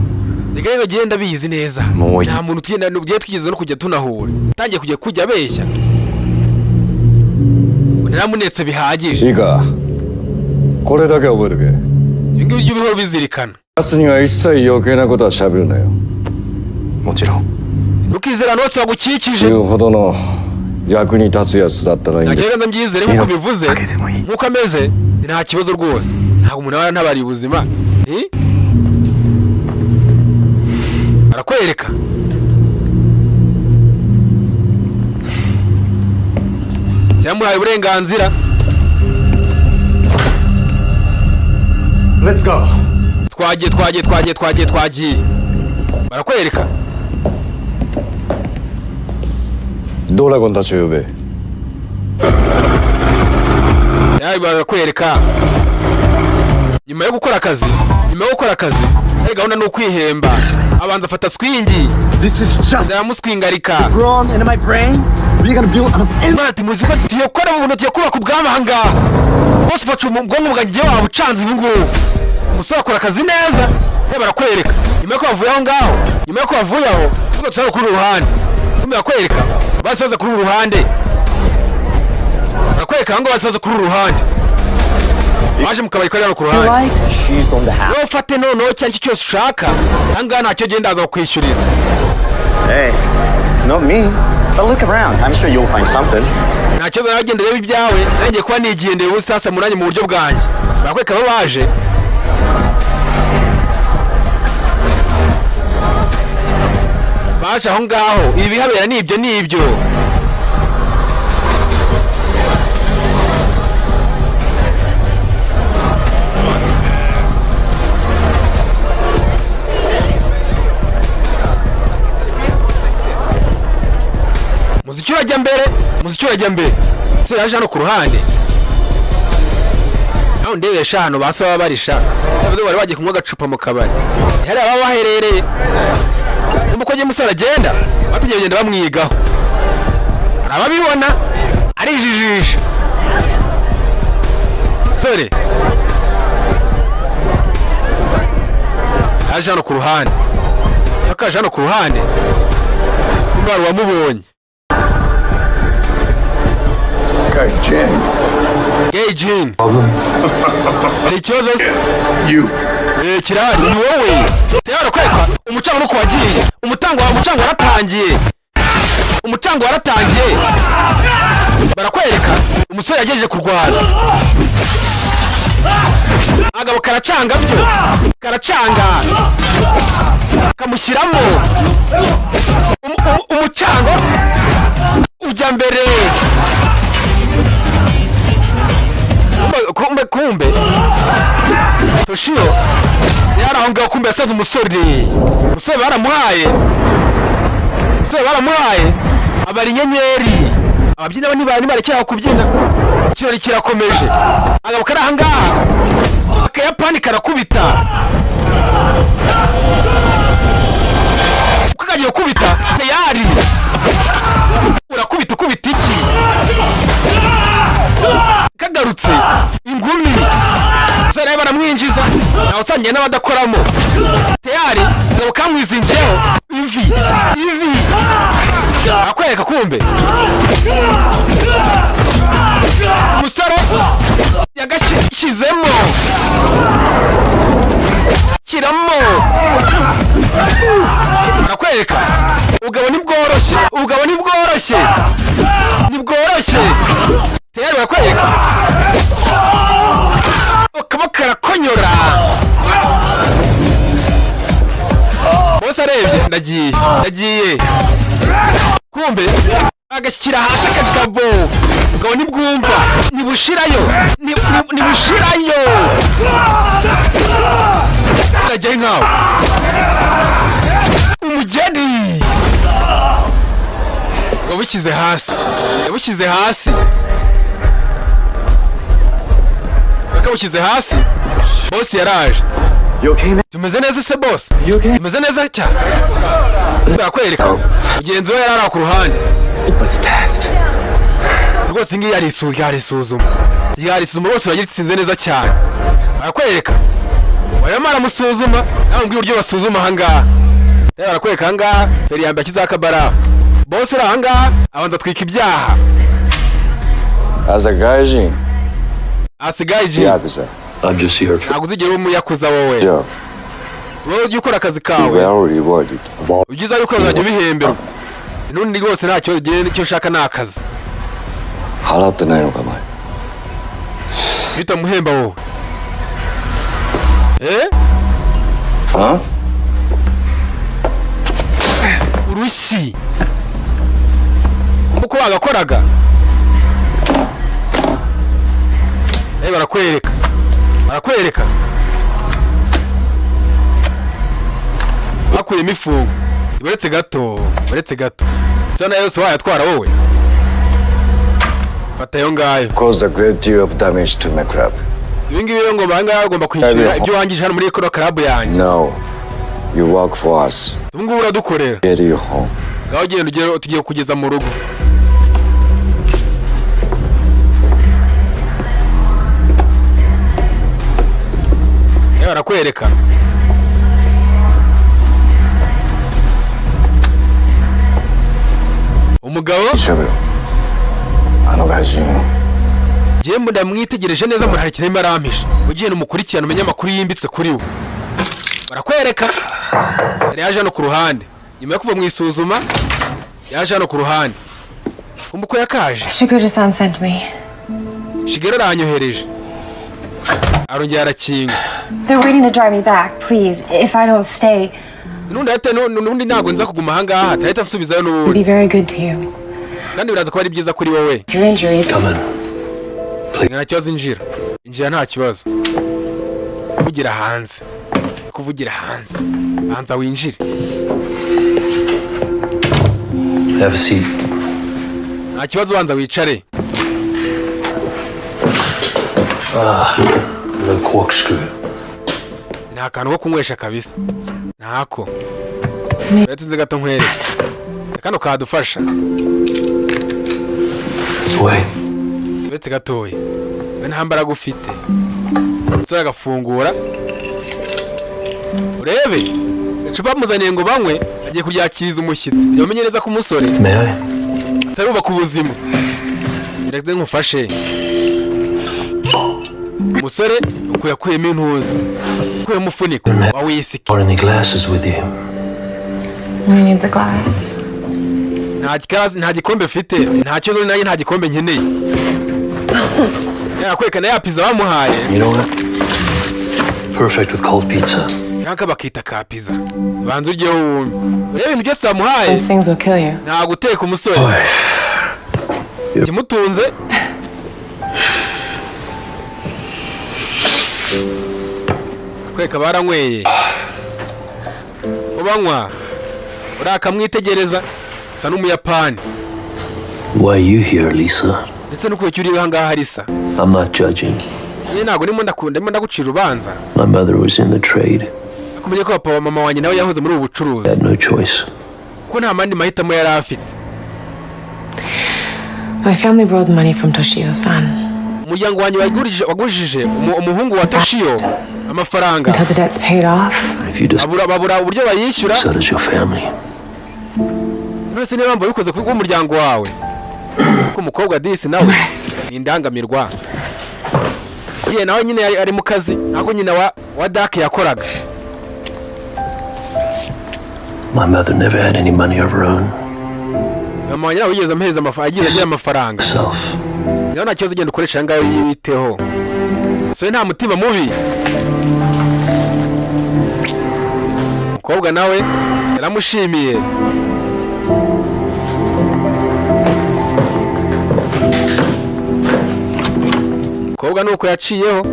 Reka rero genda bizi neza. Moya. Nta muntu tugenda n'ubwo twigeze no kujya tunahura, tangiye kujya abeshya, naramunetse bihagije. いいかこれだけ覚えとけ Ibyo ngibyo ujye ubihora ubizirikana. 奴には一切余計なことは喋るなよもちろん Ntukizere abantu bose bagukikije. 言うほどの役に立つやつだったらいいんだ Nta kibazo, mbyizere nk'uko bivuze, だけでもいい nk'uko ameze nta kibazo rwose, ntabwo umuntu aba ntabariye ubuzima. Eh? Arakwereka yamuhaye uburenganzira. Let's go. Twagiye, twagiye, twagiye, twagiye, twagiye, barakwereka. ドラゴンたちを呼べ Yawe barakwereka nyuma yo gukora akazi, nyuma yo gukora akazi ari gahunda ni ukwihemba, abanza afata swingi. This is just aramuswingarika. brawn in my brain. We're gonna build an Imana ati muzi ko tugiye gukora mu bintu, tugiye kubaka ubwami aha ngaha bose, ufashe ubwonko bwanjye ugiye waba ucanze ubu ngubu. Umusore akora akazi neza. Yewe, barakwereka nyuma yuko bavuye aho ngaho, nyuma yuko bavuye aho tuba turi kuri uru ruhande, nyuma barakwereka basi baza kuri uru ruhande, barakwereka aho ngaho basi baza kuri uru ruhande, baje mu kabari kari hano ku ruhande. She's on the house. Wowe ufate noneho icyo ari cyo cyose ushaka aha ngaha, ntacyo genda ndaza kukwishyurira. Hey, not me. But look around. I'm sure you'll find something. Nta kibazo, nawe genda urebe ibyawe, nanjye kuba nigendeye ubu sasa munanye mu buryo bwanjye. Barakwereka abo baje. Baje aho ngaho, ibi bihabera ni ibyo, ni ibyo. Muziki urajya mbere, muziki urajya mbere. Umusore yaje hano ku ruhande, nawe ndebesha ahantu ba se baba barisha, yavuze bari bagiye kunywa agacupa mu kabari, hari ababa baherereye. Nimba uko umusore agenda bategereje kugenda bamwigaho, hari ababibona arijijisha. Umusore yaje hano ku ruhande, yakaje hano ku ruhande, kumbe hari uwamubonye. Jin. Gay Jean, hari ikibazo se? You. Eh, kirahari, ni wowe tayari kwereka umucango nuko wagiye, umutango wa umucango waratangiye, umucango waratangiye. Barakwereka umusore yagejeje kurwana, agabo karacanga, byo karacanga, kamushyiramo umucango ujya mbere. Kumbe, kumbe, kumbe Toshio yari aho ngaho, kumbe yasanze umusore, umusore baramuhaye, umusore baramuhaye abara inyenyeri. Ababyina bo ntibarekera kubyina, ikirori kirakomeje. Agabo kari aha ngaha, akayapani karakubita, uko kagiye gukubita tayari urakubita, ukubita iki kagarutse ingumi, umusore nawe baramwinjiza, nawe usangiye n'abadakoramo tayari, agabo kamwizingiyeho ivi ivi. Akwereka kumbe umusore yagashyizemo shyiramo. Arakwereka ubugabo ntibworoshye, ubugabo ntibworoshye, ntibworoshye. Tayari barakwereka akaboko karakonyora bose arebye, ndagiye, ndagiye, kumbe agashyira hasi akagabo. Ubugabo ntibwumva, ntibushirayo, ntibushirayo, ndajyayo nkawe umugeni yabushyize hasi, yabushyize hasi, yakabushyize hasi. Boss yaraje. You okay, man? Tumeze neza se boss? You okay? Tumeze neza cyane. Barakwereka mugenzi we yari ari aho ku ruhande. It was a test. Rwose iyi ngiyi yarisuzuma, yarisuzuma rwose, uragitsinze neza cyane. Barakwereka barimo baramusuzuma. Nawe mbwira uburyo basuzuma ahangaha. Rero barakwereka ahangaha feri ya mbere ashyizeho akabarafu. Bose uri ahangaha abanza atwika ibyaha. As a gaijin, asigaye ji yakuza. I'm just here for Ntabwo uzigera uba umuyakuza wowe. Job. Wowe ujya ukora akazi kawe. Well rewarded. Ujya yuko uzajya ubihemberwa n'undi rwose, nta kibazo. Igihe icyo ushaka ni akazi. 払ってないのか、前。 Iyo utamuhemba wowe, eh. Huh? Urushyi nk'uko bagakoraga. Barakwereka, barakwereka bakuyemo ifungo. Uretse gato, uretse gato, so nayo yose wayatwara wowe, fata ayo ngayo. Caused a great deal of damage to my club. Ibi ngibi rero ngo bangahe ugomba kwishyura ibyo wangije hano muri kano club yanjye. Now, you work for us. Ubu ngubu uradukorera. Get you home. Ngaho ugenda ugere, tugiye kugeza mu rugo. Barakwereka umugabo. 調べろ。あの外人。 Njyewe ndamwitegereje neza, mbona hari ikintu arimo arampisha. Ugenda umukurikirane, umenye amakuru yimbitse kuri we. Barakwereka yari yaje hano ku ruhande nyuma yo kuva mu isuzuma, yaje hano ku ruhande kumva uko yakaje. Shiguda-san sent me. Shigera aranyohereje. Arongera arakinga. They're waiting to drive me back. Please, if I don't stay, N'ubundi ahita n'ubundi ntabwo nza kuguma ahangaha, atahita nsubizayo n'ubundi. be very good to you. Kandi biraza kuba ari byiza kuri wowe. Your injuries. Come in. Nta kibazo, injira, injira, nta kibazo. Kuvugira hanze, kuvugira hanze, banza winjire. Have a seat. Nta kibazo, banza wicare. No corkscrew. Nta kantu ko kunywesha kabisa, ntako. Uretse nzi gato nkwereke kano kadufasha. Wait. Uretse gatoya, we nta mbaraga ufite. Umusore agafungura, urebe icupa bamuzaniye ngo banywe, agiye kuryakiriza umushyitsi kugira bamenye neza ko umusore May I? atarubaka ubuzima. Reka nkufashe. Umusore uko yakuyemo intuza, ukuyemo umufuniko wa wisiki. Brought any glasses with you? He needs a glass. Nta gikazi, nta gikombe mfite. Nta kibazo, nanjye nta gikombe nkeneye. Yakwerekana ya pizza bamuhaye. You know what? Perfect with cold pizza. Cyangwa bakita ka pizza, banza uryeho wumve, urebe ibintu byose bamuhaye. Those things will kill you. Nta guteka umusore ikimutunze. Kwereka baranyweye, banywa, uriya akamwitegereza, asa n'Umuyapani. Why are you here, Lisa? Ndetse n'uko uri aha ngaha, Lisa? I'm not judging. Nyine ntabwo ndimo ndakunda, ndimo ndagucira urubanza. My mother was in the trade. Akumenye ko papa wa mama wanjye nawe yahoze muri ubu bucuruzi. Had no choice. Ko nta mandi mahitamo yari afite. My family borrowed money from Toshio-san. Umuryango wanjye wagurishije umuhungu wa Toshio amafaranga. Until the debt's paid off. If you just Babura uburyo bayishyura. so does your family. None niyo mpamvu wabikoze kubw'umuryango wawe, kuko umukobwa disi nawe Rest. ni indangamirwa. Ye nawe nyine ari mu kazi ntabwo nyina wa Dark yakoraga. My mother never had any money of her own. Mama wanjye ntabwo yigeze amuhereza amafaranga, yigeze agira amafaranga. Self. Nawe nta kibazo, ugenda ukoresha aya ngayo yiteho. So nta mutima mubi. Umukobwa nawe yaramushimiye. Umukobwa nuko yaciyeho,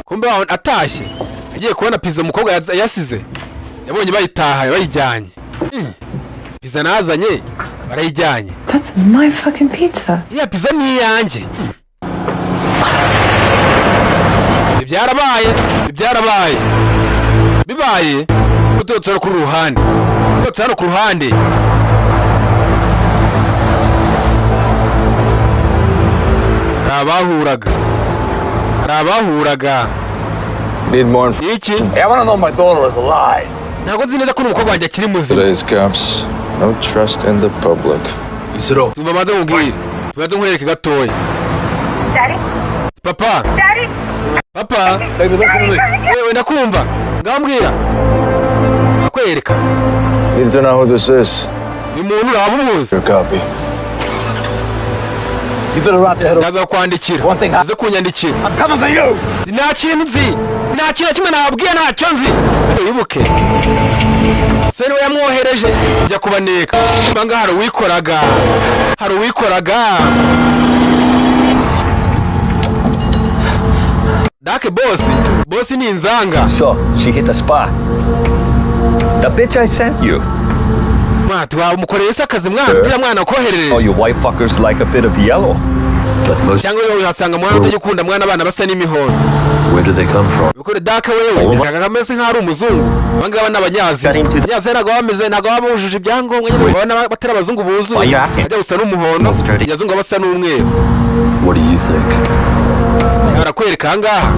kumbe aho atashye agiye kubona pizza umukobwa yasize, yabonye bayitahaye, bayijyanye. Pizza nazanye barayijyanye. That's my fucking pizza. Iya pizza ni iyanjye. Ibyarabaye, ibyarabaye, bibaye utotse hano kuri uru ruhande, utotse hano ku ruhande. Abahuraga, hari abahuraga. Need more Iki? Hey, I want to know my daughter is alive. Ntabwo nzi neza ko n'umukobwa wanjye akiri muzima. Today's cops. No trust in the public. Tumva, maze nkubwire, tubanze nkwereke gatoya. Papa, papa. Baby, listen to me. Wewe, ndakumva, ngaho mbwira, akwereka. Need to know who this is. Uyu muntu uraba umuzi? Your copy. You better wrap your head up. Ndaza kukwandikira. One thing Uze kunyandikira. I'm coming for you. Nta kintu nzi, nta kintu na kimwe nababwiye, ntacyo nzi. Ariko wibuke se niwe yamwohereje kujya kubaneka. Usanga hari uwikoraga, hari uwikoraga dake bosi. Bosi ni inzanga. So, she hit the spot. The bitch I sent you. Mwati wamukoreye se akazi mwana, turiya mwana koherereje? All you white fuckers like a bit of yellow. But most Cyangwa wowe uhasanga mwana utajya ukunda mwana abana basa n'imihondo. Where do they come from? Bikore dake wewe kameze nk'aho ari umuzungu. Abangaba ni abanyazi. Abanyazi ntabwo baba bameze, ntabwo baba bujuje ibyangombwa nyine. Babona batari abazungu buzuye. Why you asking? Bajya gusa n'umuhondo, abazungu basa n'umweru. What do you think? Barakwereka ahangaha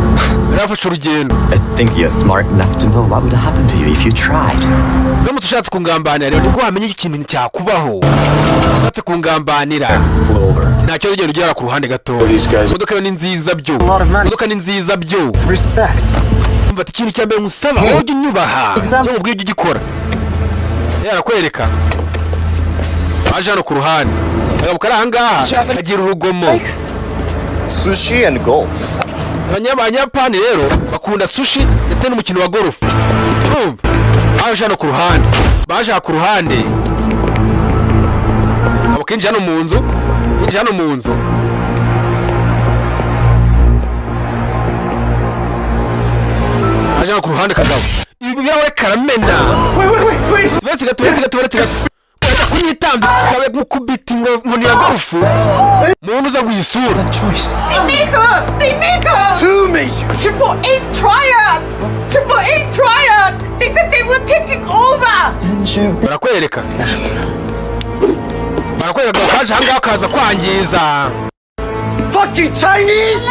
yari afashe urugendo. I think you're smart enough to know what would happen to you if you tried. Uramutse ushatse kungambanira rero, nibwo wamenya ikintu cyakubaho ushatse kungambanira. Pull over. Ntacyo, ugenda ugera ku ruhande gatoya. Imodoka yo ni nziza byo, imodoka ni nziza byo. Respect. Umva ati ikintu cya mbere nkusaba, wowe ujye unyubaha cyangwa ubwire ujye ugikora. Rero arakwereka aje hano ku ruhande, akagabo kari ahangaha kagira urugomo. Sushi and golf. Abanyapani rero bakunda sushi ndetse n'umukino wa golf. Urumva baje hano ku ruhande, baje aha ku ruhande. Abo kinjira hano mu nzu, kinjira hano mu nzu. Baje hano ku ruhande, kagabo ibi birahure karamena. Uretse gato, uretse gato, uretse gato, urajya kunyitambika kabe mukubita inkoni ya golf muntu uza guhisura. Choice. They make us! They make us! Who made you? 888 Triad! 888 Triad! They said they were taking over! Didn't you? Barakwereka, barakwereka ngo kaje ahangaha kaza kwangiza. Fuck you, Chinese!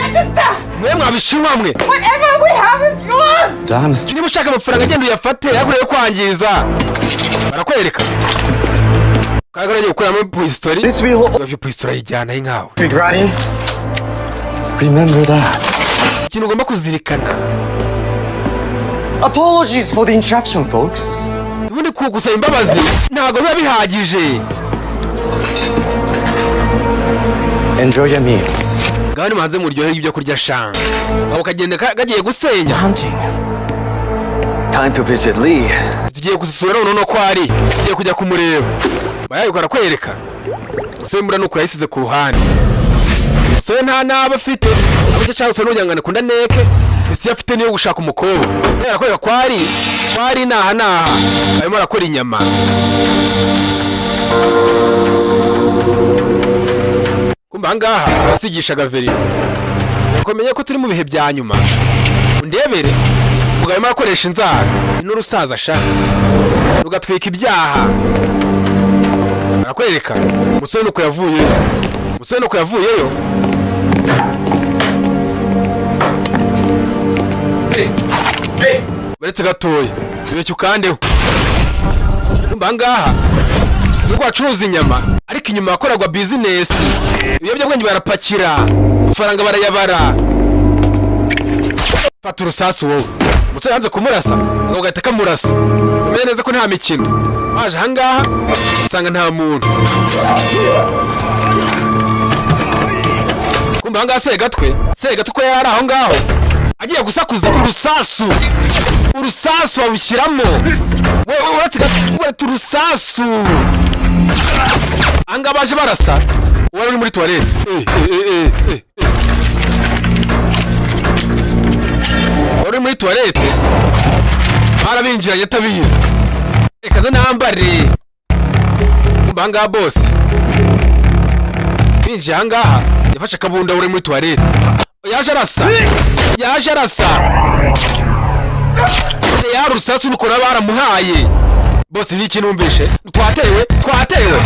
Mwe mwabishinwa mwe. Whatever we have is yours! Damn Niba ushaka amafaranga, agenda uyafate, ariko yo kwangiza. Barakwereka kaga agiye gukuramo pisitori. This will Ibyo pisitori ayijyana inkawe. Granny. Remember that. Ikintu ugomba kuzirikana. Apologies for the interruption, folks. Ubundi gusaba imbabazi ntabwo biba bihagije. Enjoy your meals. Ngaho nimuhanze muryohere ibyo kurya shanga abo kagenda kagiye gusenya. Hunting. Time to visit Lee. Tugiye gusura noneho ko ari tugiye kujya kumureba. Bayaye barakwereka umusore mbura nuko yayisize ku ruhande. Umusore nta naba afite icyo ashaka gusa n'ugira ngo akunda neke isi afite niyo gushaka umukobwa. Barakwereka ko ari naha naha arimo arakora inyama. Kumva ahangaha abasigishaga verine bakomenye ko turi mu bihe bya nyuma. Undebere umugabo arimo arakoresha inzara ni n'urusaza sha rugatwika ibyaha. Arakwereka umusore nuko yavuyeyo, umusore nuko yavuyeyo. Uretse gatoya ibeshya ukandeho. Urumva ahangaha nubwo bacuruza inyama, ariko inyuma hakorerwa bizinesi, ibiyobyabwenge barapakira, amafaranga barayabara. Fata urusasu wowe. Umusore yanze kumurasa ngo gahita kamurasa. Umenye neza ko nta mikino. Waje ahangaha usanga nta muntu. Kumva ahangaha Segatwe, Segatwe ko yari aho ngaho agiye gusakuza, urusasu, urusasu babushyiramo. Wewe uretse gato, uretse urusasu. Ahangaha baje barasa uwari uri muri toilette. Eh, eh, eh, eh, eh. Wari uri muri toilette barabinjiranye atabizi. Reka ze nambare. Kumva ahangaha bose binjiye ahangaha, yafashe akabunda uri muri toilette, yaje arasa, yaje arasa yari urusasu nuko nabo baramuhaye bose. Ni iki numvishe? Twatewe, twatewe.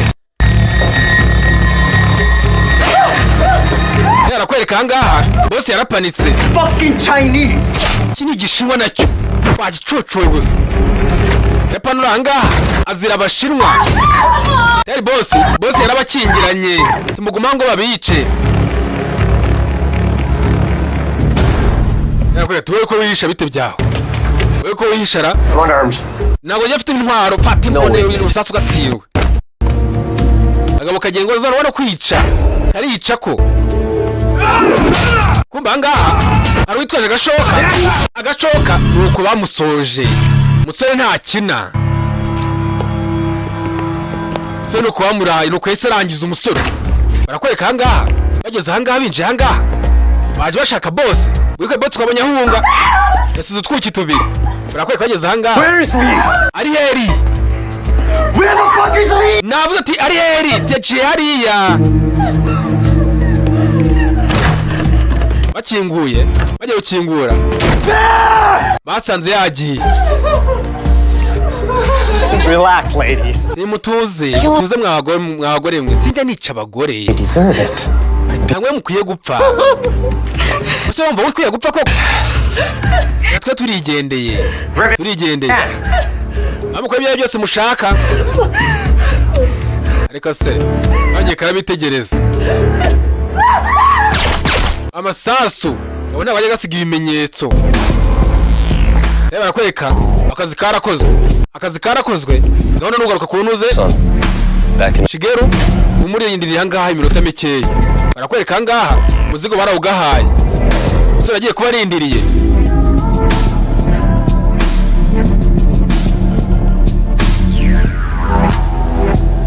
Barakwereka ahangaha boss yarapanitse. Fucking Chinese! Iki ni Igishinwa nacyo wagicucuwe gusa. Yapanura ahangaha azira Abashinwa. Yari boss, boss yarabakingiranye, tumuguma ngo babice. Yarakwereka tuwe ko wihisha bite byaho, wowe ko wihishara. Front arms. Ntabwo njya mfite intwaro. Fata imbunda, urusasu ugatsindwa. Agabo kagengo zana no kwica karica ko kumba. Ahangaha hari uwitwaje agashoka, agashoka ni uko bamusoje. Umusore ntakina, umusore ni uko bamuraye, ni uko yahise arangiza umusore. Barakwereka ahangaha bageze ahangaha, binjiye ahangaha baje bashaka boss. Witwa boss twabonye ahunga, yasize utwuki tubiri. Barakwereka bageze ahangaha. Where is Lee? Ari heri? Where the fuck is Lee? Navuze ati ari heri, yaciye hariya. Bakinguye, bagiye gukingura basanze yagiye. Relax, ladies. Nimutuze, mutuze mwabagore, mwabagore mwe, sinjya nica abagore. Deserve it. Cyangwa mukwiye gupfa. Ese wumva ukwiye gupfa koko? Twe turigendeye, turigendeye, amukora ibyo byose mushaka. Ariko se bagiye karabitegereza amasasu, abo bajya gasiga ibimenyetso. Reba, barakwereka akazi karakozwe, akazi karakozwe. Gahunda nugaruka ku ntuze. Back in Shigeru umurindiriye ahangaha iminota mikeya. Barakwereka ahangaha umuzigo barawugahaye, umusore agiye kuba arindiriye.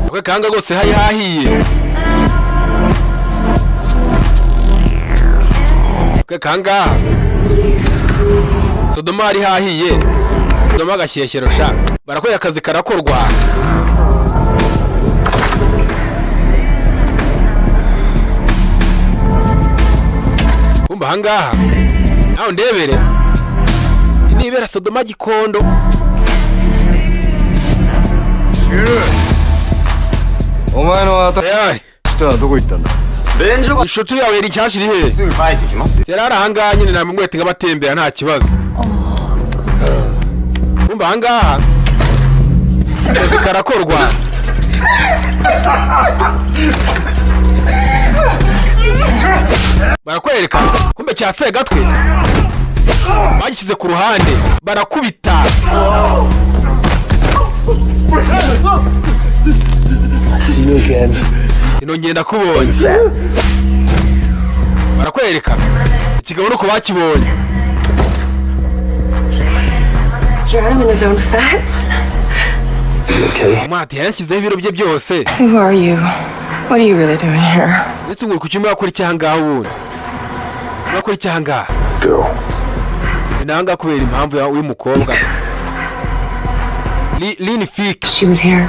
Barakwereka ahangaha rwose hari hahiye. Barakwereka ahangaha Sodoma hari hahiye, Sodoma agashyeshyero sha. Barakwereka akazi karakorwa. Kumba ahangaha nawe ndebere nibera Sodoma Gikondo. お前の Tayari. 人はどこ行ったんだ？便所が Inshuti yawe yari inshyashya iri hehe? すぐ帰ってきますよ。 Yari ari ahangaha nyine, namumwete nk'abatembera nta kibazo. Kumba ahangaha akazi karakorwa. Barakwereka kumbe cya Segatwe bagishyize ku ruhande, barakubita. See you again. Ino ngenda kubonye. Barakwereka ikigabo nuko bakibonye. Drown him in his own fat? You okay? Umwati yarashyizeho ibiro bye byose. Who are you? What are you really doing here? Ndetse ngo uri ku cyumba wakora iki ahangaha ubundi? Urakora iki ahangaha? Girl. Ni ahangaha kubera impamvu y'uyu mukobwa Lini Fike. She was here.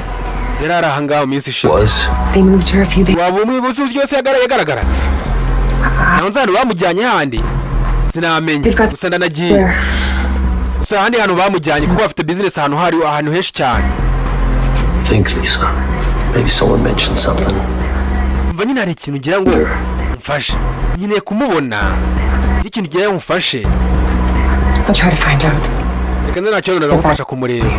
Yari ari ahangaha mu minsi ishize. Was? They moved her a few days. Waba umuyobozi uzi yose yagaragara naho nzi ahantu bamujyanye handi sinamenya. They've got Gusa ndanagiye. There. Gusa ahandi hantu bamujyanye kuko bafite business ahantu hari ahantu henshi cyane. Think, Lisa. Maybe someone mentioned something. Umva nyine, hari ikintu ngira ngo umfashe, nkeneye kumubona. Iyo ikintu ngira ngo umfashe. I'll try to find out. Reka nze, nta kibazo, ndaza gufasha kumureba.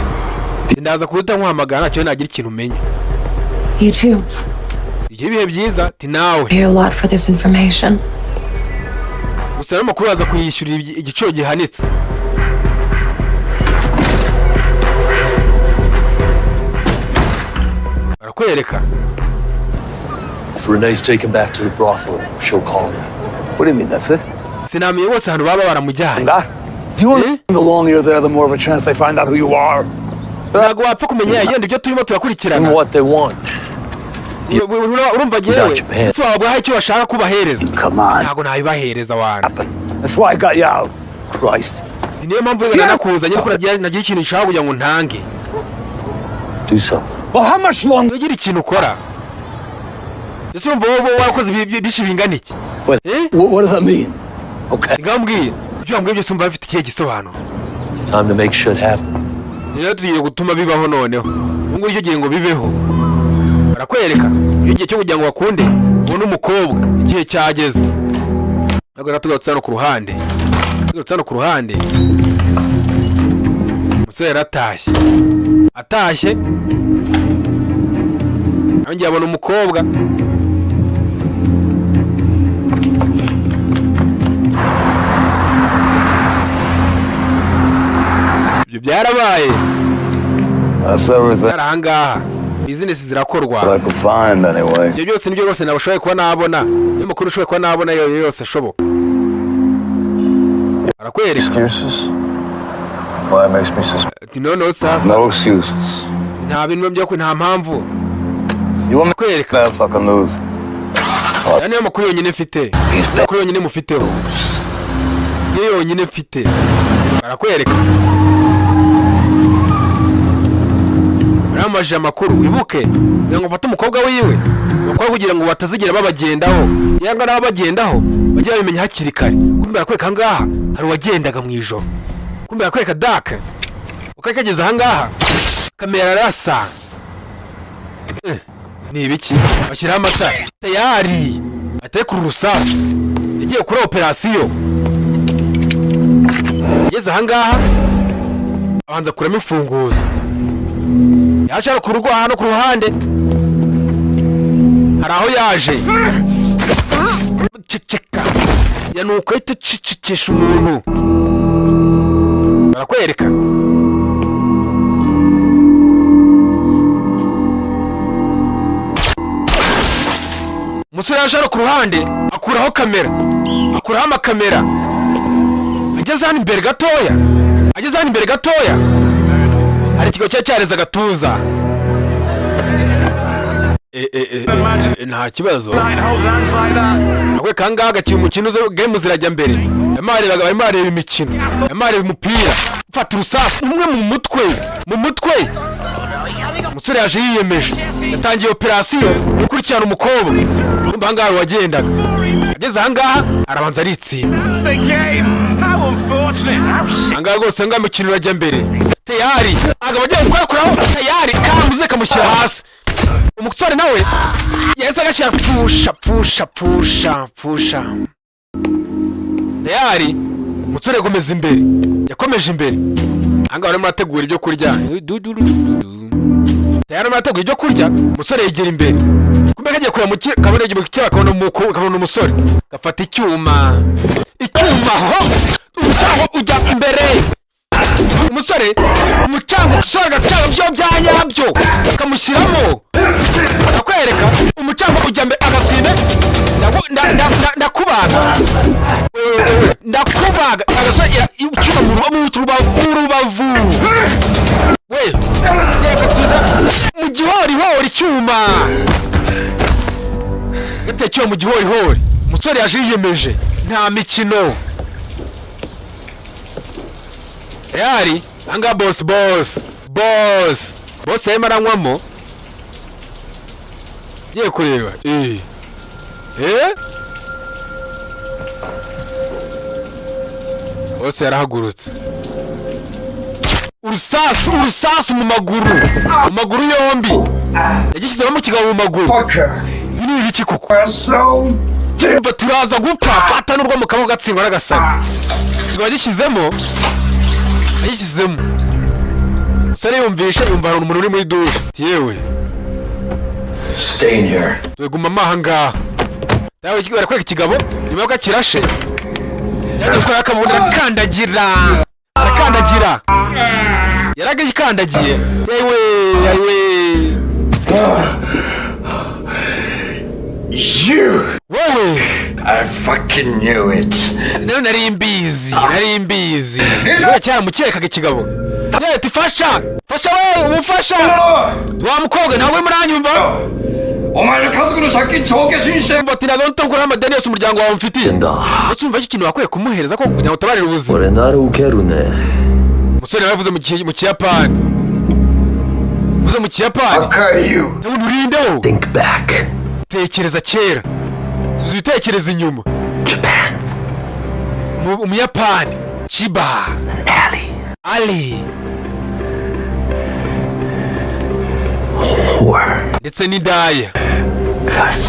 Ndaza guhita nkuhamagara, nta kibazo, nagira ikintu umenya. You too. Igihe ibihe byiza ti nawe. Paid a lot for this information. Gusa rero amakuru baza kuyishyurira igiciro gihanitse. Barakwereka. If Renee's taken back to the brothel, she'll call me. What do you mean, that's it? Sinamenye bose ahantu baba baramujyanye. That? Do you want Eh? The longer you're there, the more of a chance they find out who you are. Ntabwo wapfa kumenya yenda ibyo turimo turakurikirana. What they want. Urumva Without jyewe Japan. ese wabaha icyo bashaka kubahereza? Come on. Ntabwo nabibahereza wana. That's why I got you out. Christ. Niyo mpamvu rero nakuzanye, ariko nagira ikintu nshaka kugira ngo ntange. Do something. Well, how much longer? Ugira ikintu ukora. Ese urumva wowe wakoze byinshi bingana iki? Wait. Eh? What does that mean? Okay. Ngaho mbwira, ibyo wambwiye byose umva bifite ikihe gisobanuro? Time to make shit happen. Rero tugiye gutuma bibaho noneho. Ubu ngubu icyo gihe ngo bibeho. Barakwereka iyo igihe cyo kugira ngo bakunde ubone umukobwa, igihe cyageze. Ariko tugarutse hano ku ruhande, tugarutse hano ku ruhande, umusore yaratashye. Atashye yongeye abona umukobwa. Ibyo byarabaye. That's everything Ari ahangaha, bizinesi zirakorwa. I could find anyway. Ibyo byose nibyo rwose nabashoboye kuba nabona, niyo makuru ushoboye kuba nabona yo yose ashoboka, arakwereka. Excuses? Well, that makes me suspicious. Ati noneho sasa. No excuses. Nta bintu byo nta mpamvu. You want me kwereka to fucking lose? Aya niyo makuru yonyine mfite, niyo makuru yonyine mufiteho, niyo yonyine mfite. Barakwereka, baramubajije amakuru. Wibuke kugira ngo ufate umukobwa wiwe, bakora kugira ngo batazigera babagendaho, cyangwa n'ababagendaho bajye babimenya hakiri kare. Kumbe barakwereka ahangaha hari uwagendaga mu ijoro. Kumbe barakwereka daka uko kageze ahangaha, kamera arasa. Ni ibiki? Bashyiraho amatara tayari, atekura urusasu. Yagiye kuri operasiyo. Ageze ahangaha abanza kuramo imfunguzo. Yaje hano ku rugo, hano ku ruhande hari aho yaje. Ceceka ya nuko ahita acecekesha umuntu. Barakwereka umusore yaje hano ku ruhande, akuraho kamera, akuraho amakamera. Ageze hano imbere gatoya, ageze hano imbere gatoya, hari ikigo cyari cyareze agatuza. Nta kibazo. Akwe kangaha gakina umukino uzo game zirajya mbere. Barimo bareba imikino, barimo bareba umupira. Fata urusasu umwe mu mutwe, mu mutwe. Umusore yaje yiyemeje, yatangiye operasiyo ikurikirana umukobwa. Urumva ahangaha wagendaga, ageze ahangaha arabanza aritsinda. Ahangaha rwose, ahangaha umukino urajya mbere tayari. Agaba agiye gukorakoraho tayari, kamuze kamushyira hasi. Umusore nawe yahise agashyira, pfusha, pfusha, pfusha, pfusha tayari. Umusore yakomeza imbere, yakomeje imbere. Ahangaha barimo barategura ibyo kurya tayari, barimo barategura ibyo kurya. Umusore yegera imbere, kumbe kagiye kureba mu kabona igihe kabona kabona umusore gafata icyuma, icyuma ho umucango ujya imbere. Umusore umucango, umusore agacanga byo bya nyabyo kamushyiramo. Akwereka umucango ujya mbere, agaswime. Ndakubaga, wewe, ndakubaga. Agasore icyuma mu rubavu we mu gihorihori, icyuma gateye icyuma mu gihorihori. Umusore yaje yiyemeje, nta mikino yari ahangaha. Boss, boss, boss, boss yarimo aranywamo, ngiye kureba. Boss yarahagurutse. Urusasu, urusasu mu maguru, mu maguru yombi yagishyizemo mu kigabo mu maguru. Ibi ni ibiki koko? Umva, turaza gupfa. Fata n'urwo mu kaboko, gatsindwa n'agasaro. Kikaba gishyizemo, agishyizemo. Umusore yumvishe, yumva hari umuntu uri muri dushe. Ati, yewe. Stay in here. Tuguma aha ngaha nawe. Barakwereka ikigabo nyuma y'uko akirashe, yagiye gukora akabunda, arakandagira, arakandagira, yaragikandagiye. Yewe, yewe! You! Wowe! I fucking knew it. Nayo nari mbizi, nari mbizi. Kubera cyaramukekaga ikigabo. Yewe, ati fasha, fasha we, umufasha wa mukobwa ntabwo urimo uranyumva. お前の家族の借金帳消しにして Umva, ati ntabwo ntukuraho amadeni yose umuryango wawe umfitiye. Ese umva iki kintu wakwiye kumuhereza ko kugira ngo utabarire ubuzima? 俺なら受けるね Umusore yavuze mu Kiyapani, yavuze mu Kiyapani. Fuck you. Ndabona urinde wowe. Think back. Tekereza kera, tuzitekereza inyuma. Japan. Umuyapani Chiba. Alley. Ali. Whore. Ndetse n'indaya.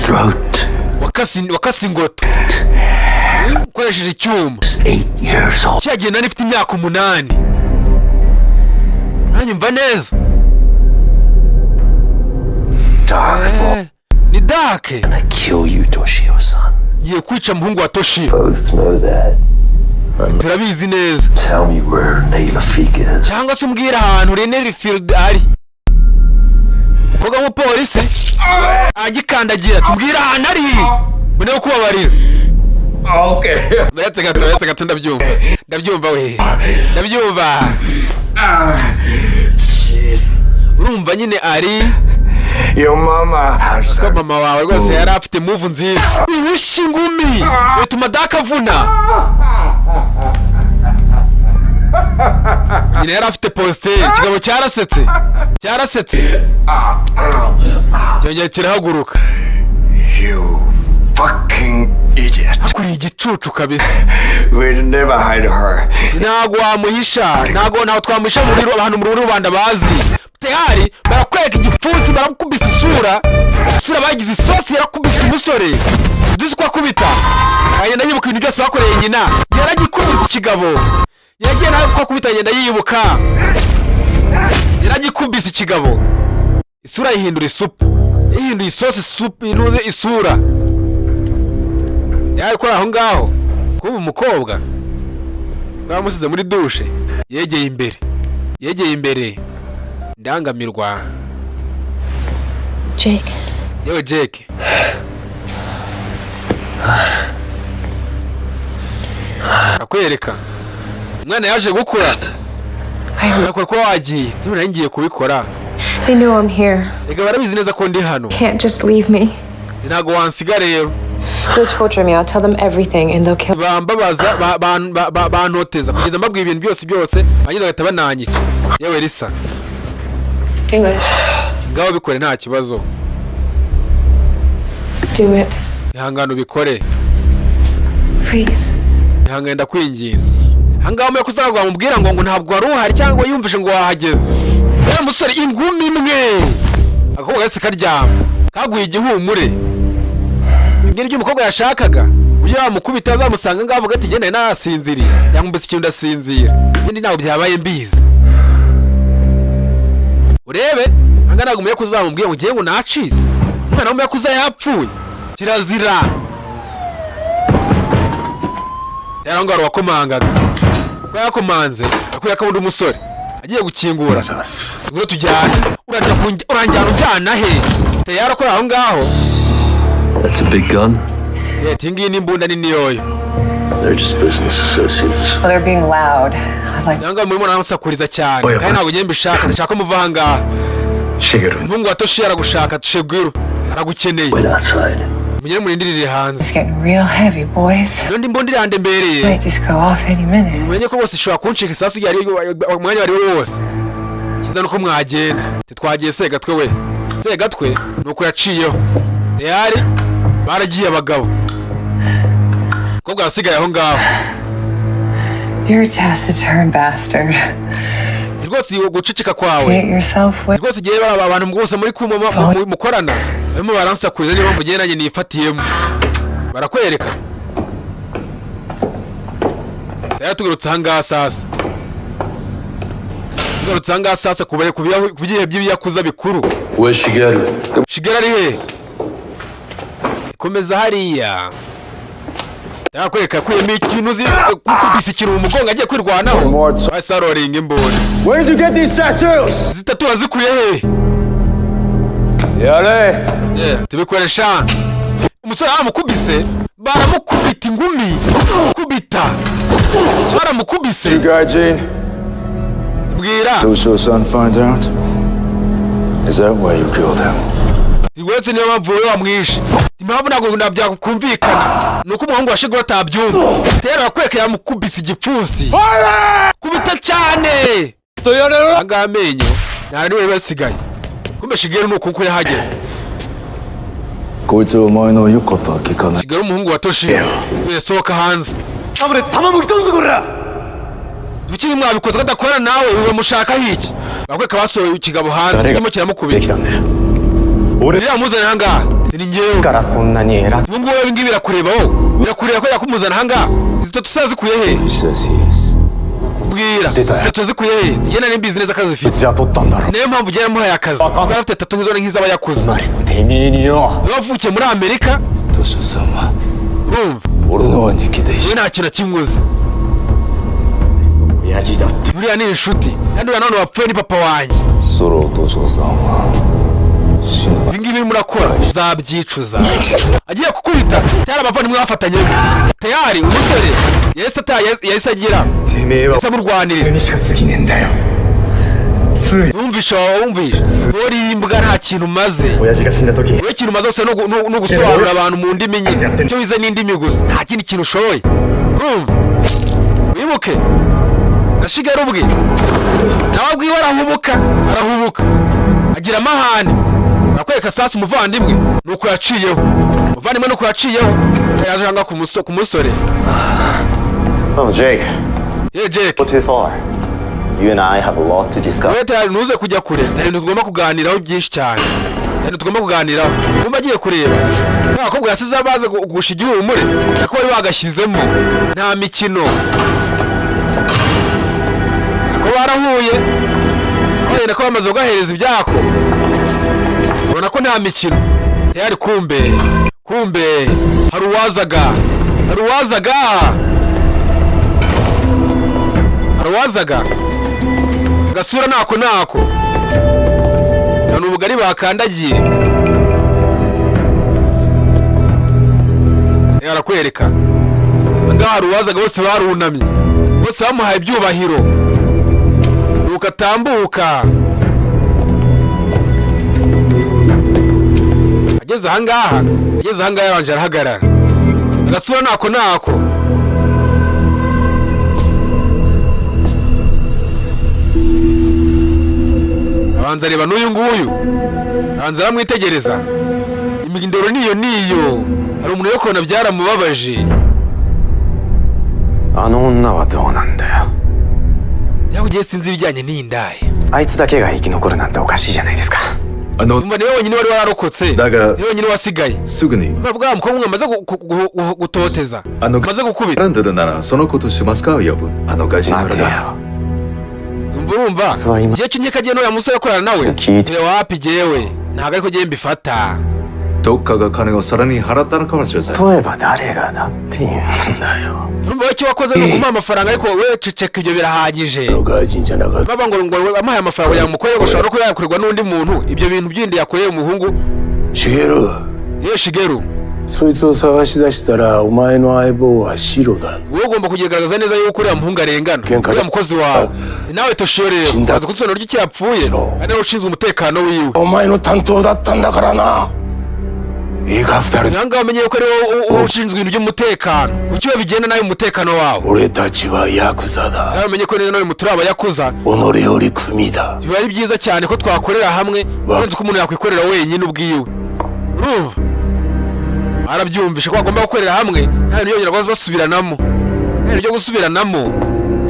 Throat. Wakase, wakase ingoto. Akoresheje icyuma. 8 years old. Cyagihe nari mfite imyaka 8. Uranyumva neza? Dark boy. Ni Dark. Gonna kill you, Toshio-san. Ngiye kwica muhungu wa Toshio. Both know that. Turabizi neza. Tell me where Rene Lafitte is. Cyangwa se umbwira ahantu Rene Field ari. Umukobwa w'umupolisi agikandagira, tubwire ahantu ari mbone kubabarira. Okay. Uretse gato, uretse gato, ndabyumva, ndabyumva we, ndabyumva. Urumva nyine ari Your mama has ko mama wawe rwose yari afite move nziza, irusha ingumi bituma dakavuna. Nyina yari afite positeri. Ikigabo cyarasetse, cyarasetse, cyongera kirahaguruka. You fucking idiot. Akuriye igicucu kabisa. We'd never hide her. Ntabwo wamuhisha, ntabwo twamuhisha muri abantu muri rubanda bazi. Tehari barakwereka igipfunsi, baramukubise isura, isura bagize isosi, yarakubise umusore duzi ko akubita, agenda yibuka ibintu byose bakoreye nyina. Yaragikubise ikigabo, yagiye nawe ko akubita, agenda yibuka, yaragikubise ikigabo, isura yihindura isupu, yihinduye isosi, isupu inuze isura yari kuri aho ngaho. Kuba umukobwa bamusize muri dushe, yegeye imbere, yegeye imbere, ndangamirwa. Jake. Yewe Jake. Akwereka umwana yaje gukura, nakora kuba wagiye none ngiye kubikora. They know I'm here. Reka, barabizi neza ko ndi hano. Can't just leave me. Ntabwo wansiga rero. They'll torture me. I'll tell them everything and they'll kill Bambabaza, bantoteza kugeza mbabwiye ibintu byose byose, barangiza bagahita bananyica. Yewe Lisa. Do it. Ngaho bikore, nta kibazo. Do it. Ihangane ubikore. Please. Ihangane, ndakwinginze. Ahangaha umuye kuzagwa wamubwira ngo ntabwo wari uhari cyangwa yumvishe ngo wahageze. Ya musore ingumi imwe, agakobwa gahise karyama, kaguye igihumure. Ibyo nibyo umukobwa yashakaga. Uburyo yamukubita azamusanga ngaho avuga ati: "Genda, nasinziriye, yankubise ikintu ndasinzira, ibindi ntabwo byabaye mbizi." Urebe ahangaha, ntabwo umuye kuzamubwira ngo ugiye ngo nacitse umwana w'umuyakuza yapfuye, kirazira. Rero aho ngaho wakomangaga ko yakomanze akuye akabundi, umusore agiye gukingura. Ngwino tujyane. Urajya uranjyana, ujyana he? Tayari akora aho ngaho. That's a big gun. Leta iyi ngiyi ni imbunda nini yoyo. They're just business associates. Well, they're being loud. I'd like Cyangwa murimo muramusakuriza cyane. Oya, kandi ntabwo ngiye mbishaka, ndashaka ko muva aha ngaha. Shigeru. Umuhungu wa Toshi aragushaka, Shegwiru aragukeneye. Wait outside. Mugere murindirire hanze. It's getting real heavy, boys. Rero ndi imbunda irandembereye. Might just go off any minute. Mumenye ko bose ishobora kuncika isasu igihe umwanya wari wo wose. Cyiza nuko mwagenda. Twagiye Segatwe we, Segatwe nuko yaciyeho. Tayari baragiye abagabo, umukobwa yasigaye aho ngaho. You're a taciturn bastard. Rwose guceceka kwawe. Get yourself with. Rwose igihe baba abantu bose muri kumwe mukorana barimo baransakuriza, niyo mpamvu ngiye nanjye nifatiyemo. Barakwereka rero, tugarutse ahangaha sasa, tugarutse ahangaha sasa ku bihe by'ibiyakuza bikuru. Where's Shigeru? Shigera ari he? Komeza hariya, yakwereka yakuyemo ikintu uzi gukubise ikintu mu mugongo agiye kwirwanaho, bahise baroringa imbunda. Where did you get these tattoos? Izi tattoo wazikuye he? Yare. Yeah, tubikoresha. Umusore baramukubise, baramukubita ingumi, kubita, baramukubise. You guy, Gene. Bwira. Toshio-san finds out. Is that why you killed him? Rwose niyo mpamvu wowe wamwishe? Impamvu ntabwo byakumvikana ni uko umuhungu wa Shigura atabyumva. Rero arakwereka yamukubise igipfunsi, kubita cyane ahangaha, amenyo nta niwe basigaye. Kumbe Shigeru ni uku yahageze. こいつお前の言うことは聞かない。 Shigeru umuhungu wa Toshi yasohoka hanze. Kuki mwabikoze ko adakora nawe uramushakaho iki? Barakwereka basohoye ikigabo hanze kirimo kiramukubita. できたんだよ。 Uriya muzana ahangaha ni njyewe. からそんなに偉 Ubu ngubu ibi ngibi birakureba wowe, birakureba ko yakumuzana ahangaha. Izi tattoo se yazikuye he? He says he is. Bwira, izi tattoo yazikuye he? Njye nari mbizi neza ko azifite. じゃ取ったんだろ Niyo mpamvu ugiye yamuhaye akazi, kuko yari afite tattoo nk'izo nk'iz'abayakuza. 生まれのてめえによ Niba wavukiye muri Amerika. 敏夫さんは Urumva, 俺の兄貴で一 we 緒 nta kintu na kimwe uzi. 親父だって Buriya ni inshuti, kandi uriya none wapfuye ni papa wanjye. そのお父さんは死ぬ Ibi ngibi urimo urakora uzabyicuza. Agiye kukubita tayari, abavandimwe bafatanye tayari. Umusore yahise yahise agira てめえは yahise amurwanirira. 俺にしか過ぎねえんだよつい Wumvishe wawe, wumvishe uri imbwa, nta kintu umaze. 親父が死んだ時 Wowe ikintu umaze gusa ni ugusobanurira abantu mu ndimi nyine, icyo wize ni indimi gusa, nta kindi kintu ushoboye. Urumva, wibuke na Shigeru ubwe nawe ubwiwe arahubuka, arahubuka agira amahane. Barakwereka sasa umuvandimwe nuko yaciyeho, umuvandimwe nuko yaciyeho, yaje aha ngaha ku musore. Oh, Jake. Ye Jake. Go too far. You and I have a lot to discuss. Wowe tayari ntuze kujya kure, hari ibintu tugomba kuganiraho byinshi cyane, hari ibintu tugomba kuganiraho. Kumba agiye kureba ba bakobwa yasize baza kugusha igihumure, ko bari bagashyizemo nta mikino, ko barahuye bagenda, ko bamaze kugahereza ibyako, ubona ko nta mikino tayari. Kumbe kumbe hari uwazaga, hari uwazaga, hari uwazaga. Agasura nako nako ni ubugari bakandagiye. Reka arakwereka ngaha hari uwazaga, bose barunamye, bose bamuhaye ibyubahiro, nuko atambuka. Ageze ahangaha, ageze ahangaha yabanje arahagarara. Agasura nako nako. Abanza areba n'uyu nguyu, abanza aramwitegereza. Imindoro niyo niyo, hari umuntu yo kubona byaramubabaje. あの女はどうなんだよ Yabugiye, sinzi ibijyanye n'iyi ndaya. あいつだけが生き残るなんておかしいじゃないですか あの Umva, niwe wenyine wari wararokotse, だが niwe wenyine wasigaye. すぐに Bavuga wa mukobwa amaze gutoteza, あの amaze gukubita. ランドルならそのことしますか呼ぶあの外人 待 から て だ よ Umva, urumva, Soba igihe cy'imyaka agiye n'uriya musore akorana nawe. Kite. Reba wapi, jyewe ntabwo ariko jyewe mbifata. どっかが金をさらに払ったのかもしれません 例えば誰がだって言うんだよ Urumva, we icyo wakoze ni ukumuha amafaranga, ariko we ceceka, ibyo birahagije. 外人じゃなかっ Baba ngo amuhaye amafaranga kugira ngo umukore, ngo ushobora no kuba yakorerwa n'undi muntu ibyo bintu bindi yakoreye umuhungu. たシゲル Ye Shigeru, そいつを探し出したらお前の相棒はシロだ wowe ugomba kugaragaza neza yuko uriya muhungu arengana, Kenka- uriya mukozi wawe nawe Toshio rero Shinda- ukaza kudusobanurira uburyo icyo yapfuye, No. ari nawe ushinzwe umutekano wiwe. お前の担当だったんだからないいか二人 Aha ngaha umenye yuko ari wowe ushinzwe ibintu by'umutekano, kuki babigenda nawe mu mutekano wawe. 俺たちはヤクザだ Nawe umenye ko neza nawe turi abayakuza. 己より組だ Biba ari byiza cyane ko twakorera hamwe urenze uko umuntu yakwikorera wenyine ubwiwe. Urumva, barabyumvishe ko bagomba gukorera hamwe, nta bintu byongera kuba basubiranamo, nta bintu byo gusubiranamo.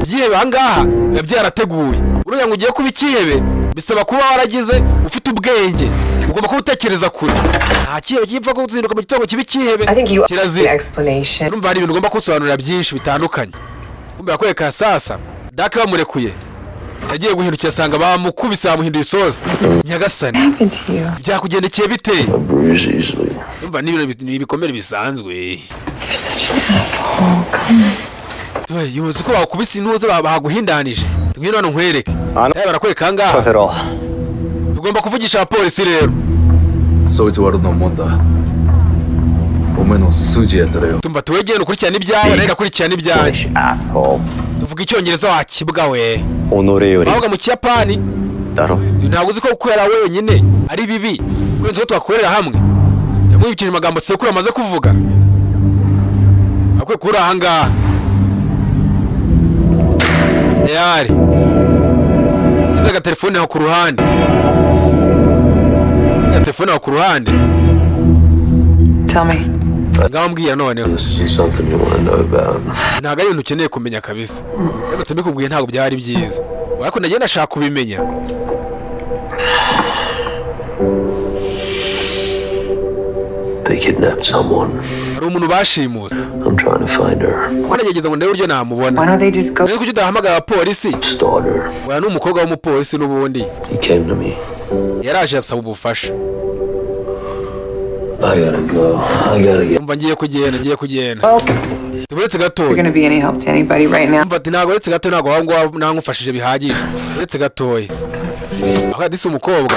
Ibyihebe aha ngaha biba byarateguye. Uriya ngo ugiye kuba ikihebe bisaba kuba waragize ufite ubwenge, ugomba kuba utekereza kure. Nta kihebe gipfa kuzinduka mu gitondo kiba ikihebe. I think you owe an Kirazira. explanation. Urumva, hari ibintu ugomba kusobanurira byinshi bitandukanye. Kumbe bakwereka sasa daka bamurekuye, yagiye guhindukira asanga bamukubise, bamuhinduye isosi. Nyagasani! Happened to you? Byakugendekeye bite? Bruise easily. Urumva, ni ibintu ni ibikomere bisanzwe. You're such an asshole. Come on. Yuzi ko bakubise intuze, baguhindanije. Ngwino hano nkwereke. Ano- Eh, barakwereka aha ngaha. させろ Tugomba kuvugisha abapolisi rero. そいつは俺のもんだお前の数字やったらよ Tumva, tuwegere ukurikirana ibyawe, nawe ndakurikirana ibyanjye. Asshole. Tuvuga icyongereza wa kibwa we. 己より Bavuga mu kiyapani. だろ Ntabwo uzi ko gukorera wenyine ari bibi kurenza uko twakorera hamwe? Yamwibukije amagambo sekuru amaze kuvuga. Akwiye kuri aha ngaha yari ize agatelefone aho ku ruhande, agatelefone aho ku ruhande. Tell me. Ngaho mbwira noneho. This isn't something you want to know about. Ntabwo ari ibintu ukeneye kumenya kabisa. Ndamutse mbikubwiye ntabwo byaba ari byiza, ariko nagiye ndashaka kubimenya. They kidnapped someone. Hari umuntu bashimuse. I'm trying to find her. Ngerageza ngo ndebe uburyo namubona. Why don't they just go? Mbere kuki udahamagara abapolisi? Daughter. Oya, ni umukobwa w'umupolisi n'ubundi. He came to me. Yaraje asaba ubufasha. I gotta go. I gotta get. Umva, ngiye kugenda, ngiye kugenda. Well, Uretse gatoya. you're gonna be any help to anybody right now. Umva ati ntabwo, uretse gato, ntabwo aho ngaho nangufashije bihagije, uretse gatoya. Aho disi umukobwa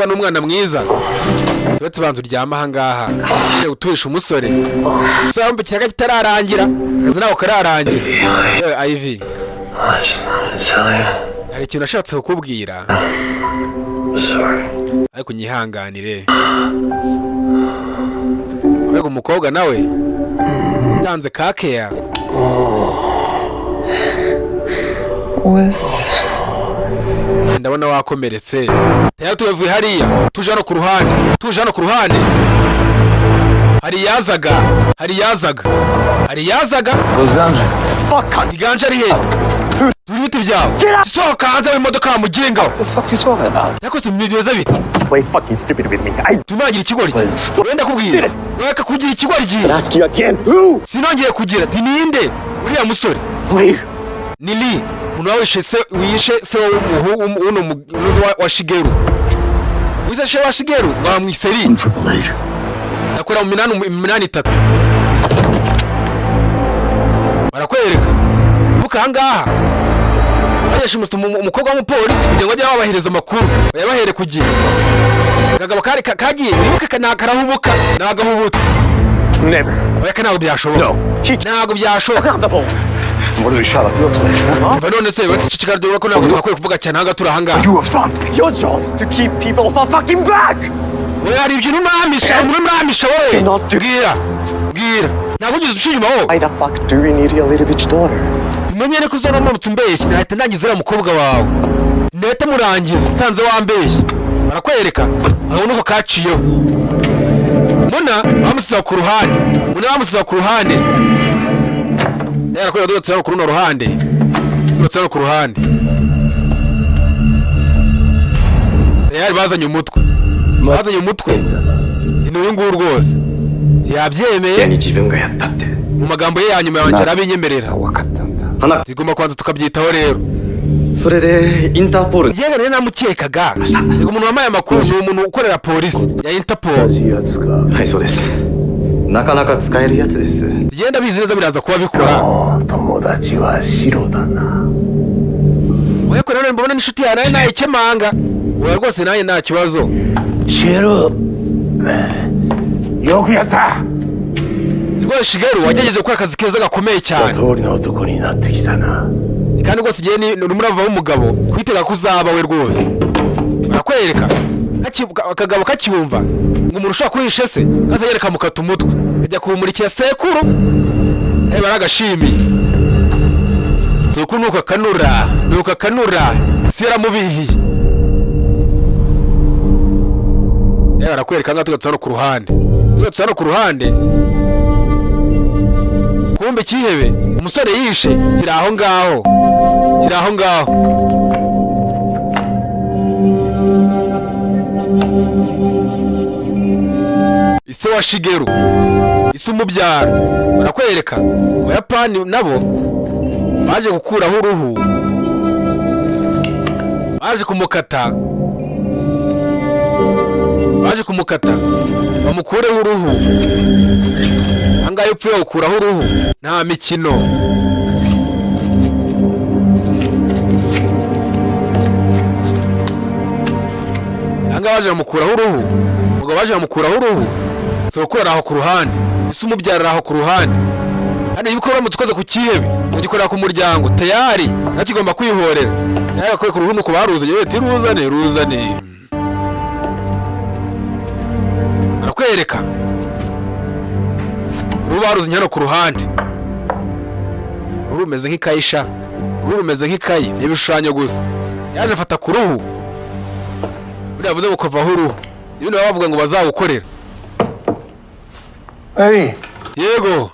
ni umwana mwiza. Uretse banza uryama aha ngaha, ugiye guturisha umusore. Umusore wumva ikiraga kitararangira, akazi ntabwo kararangira. Yewe Ivy. I just wanted to tell you. Hari ikintu nashatse kukubwira. I'm sorry. Ariko nyihanganire. Ariko umukobwa nawe yatanze kakeya. Was Ndabona wakomeretse. Tayari tuvuye hariya, tuje hano ku ruhande, tuje hano ku ruhande. Hari yazaga, hari yazaga, hari yazaga. Iganje ari he? Turi ibiti byawe, sohoka hanze w'imodoka wa muginga we. The fuck you talking about? Ariko si bimeze bite? Play fucking stupid with me. I Tumagira ikigoryi wenda kubwira, reka kugira ikigoryi. Ask you again. Who? Sinongeye kugira ati ninde uriya musore? Lee. Ni Lee, umuntu wawe wishe se, wishe se w'uno wa Shigeru. Wize se wa Shigeru bamwise Lee. Triple eight. Nakora mu minani 83. Barakwereka ibuka ahangaha baresha umukobwa w'umupolisi kugira ngo ajye babahereza amakuru, bayabahere ku gihe. Akagabo kari kagiye wibuke ni akarahubuka, ni agahubutse. Never. Oya, ntabwo byashoboka. No. Ntabwo byashoboka. Not the balls. What do we shut up your place? Huh? Umva, none se bacicika dore ko ntabwo twakwiye kuvuga cyane ahangaha, turi ahangaha. You a front. Your job's to keep people off our fucking back. Oya, hari ibintu uramisha, umuntu uramisha wowe. Not do- Bwira, bwira, ntabwo ugeze uca inyuma wowe. Why the fuck do we need your little bitch daughter? Umenye ko uzana uramutse umbeshye nahita ndangiza uriya mukobwa wawe, nahita murangiza nsanze wambeshye. Barakwereka urabona uko kaciyeho. Muna bamusiza ku ruhande, muna bamusiza ku ruhande. Yarakwereka dutse hano ku runo ruhande, dutse hano ku ruhande. Tayari bazanye umutwe, bazanye umutwe. Ni uyu nguyu rwose yabyemeye. に自分がやったって Mu magambo ye ya nyuma yanjye arabinyemerera. 分かったんだ花 Tugomba kubanza tukabyitaho rero. それでインターポール Yewe rero namukekaga. Umuntu wamaye amakuru ni umuntu ukorera polisi ya Interpol. やつかはいそうですなかなか使えるやつです Genda bizi neza biraza kuba bikora. 友達は白だな Oya, ko rero mbona n'inshuti yawe nawe nayikemanga. Oya rwose, nanjye nta kibazo. シエルよくやった Rwose Shigeru, wagerageje gukora akazi keza gakomeye cyane. 通りの男になってきたな Kandi rwose igihe ni urimo uravamo umugabo kwitega ko uzaba we rwose. Barakwereka akagabo kakibumva ngo umuntu ushobora kurisha se kaza yereka mukata umutwe, ajya kuwumurikira sekuru. Baragashimiye sekuru, nuko akanura, nuko akanura si yaramubihiye. Barakwereka ngaha tugatsa no ku ruhande, tugatsa no ku ruhande. Kumbe ikihebe umusore yishe kiri aho ngaho, kiri aho ngaho. Ise wa Shigeru, ise umubyara. Barakwereka Abayapani nabo baje gukuraho uruhu, baje kumukata, baje kumukata bamukureho uruhu. Ahangaha iyo upfuye gukuraho uruhu nta mikino. Ahangaha baje bamukuraho uruhu, umugabo baje bamukuraho uruhu. Sokuru ari aho ku ruhande, ese umubyara ari aho ku ruhande. Hano iyo uramutse ukoze ku kihebe ugikorera ku muryango, tayari nacyo igomba kwihorera. Nawe bakwiye ku ruhu nuko baruzanye bati ruzane, ruzane. Barakwereka uruhu baruzanye hano ku ruhande. Uruhu rumeze nk'ikayi sha, uruhu rumeze nk'ikayi, ni ibishushanyo gusa. Yaje afata ku ruhu, buriya bavuze ngo kuvaho uruhu, ibindi baba bavuga ngo bazawukorera. Hey. Yego.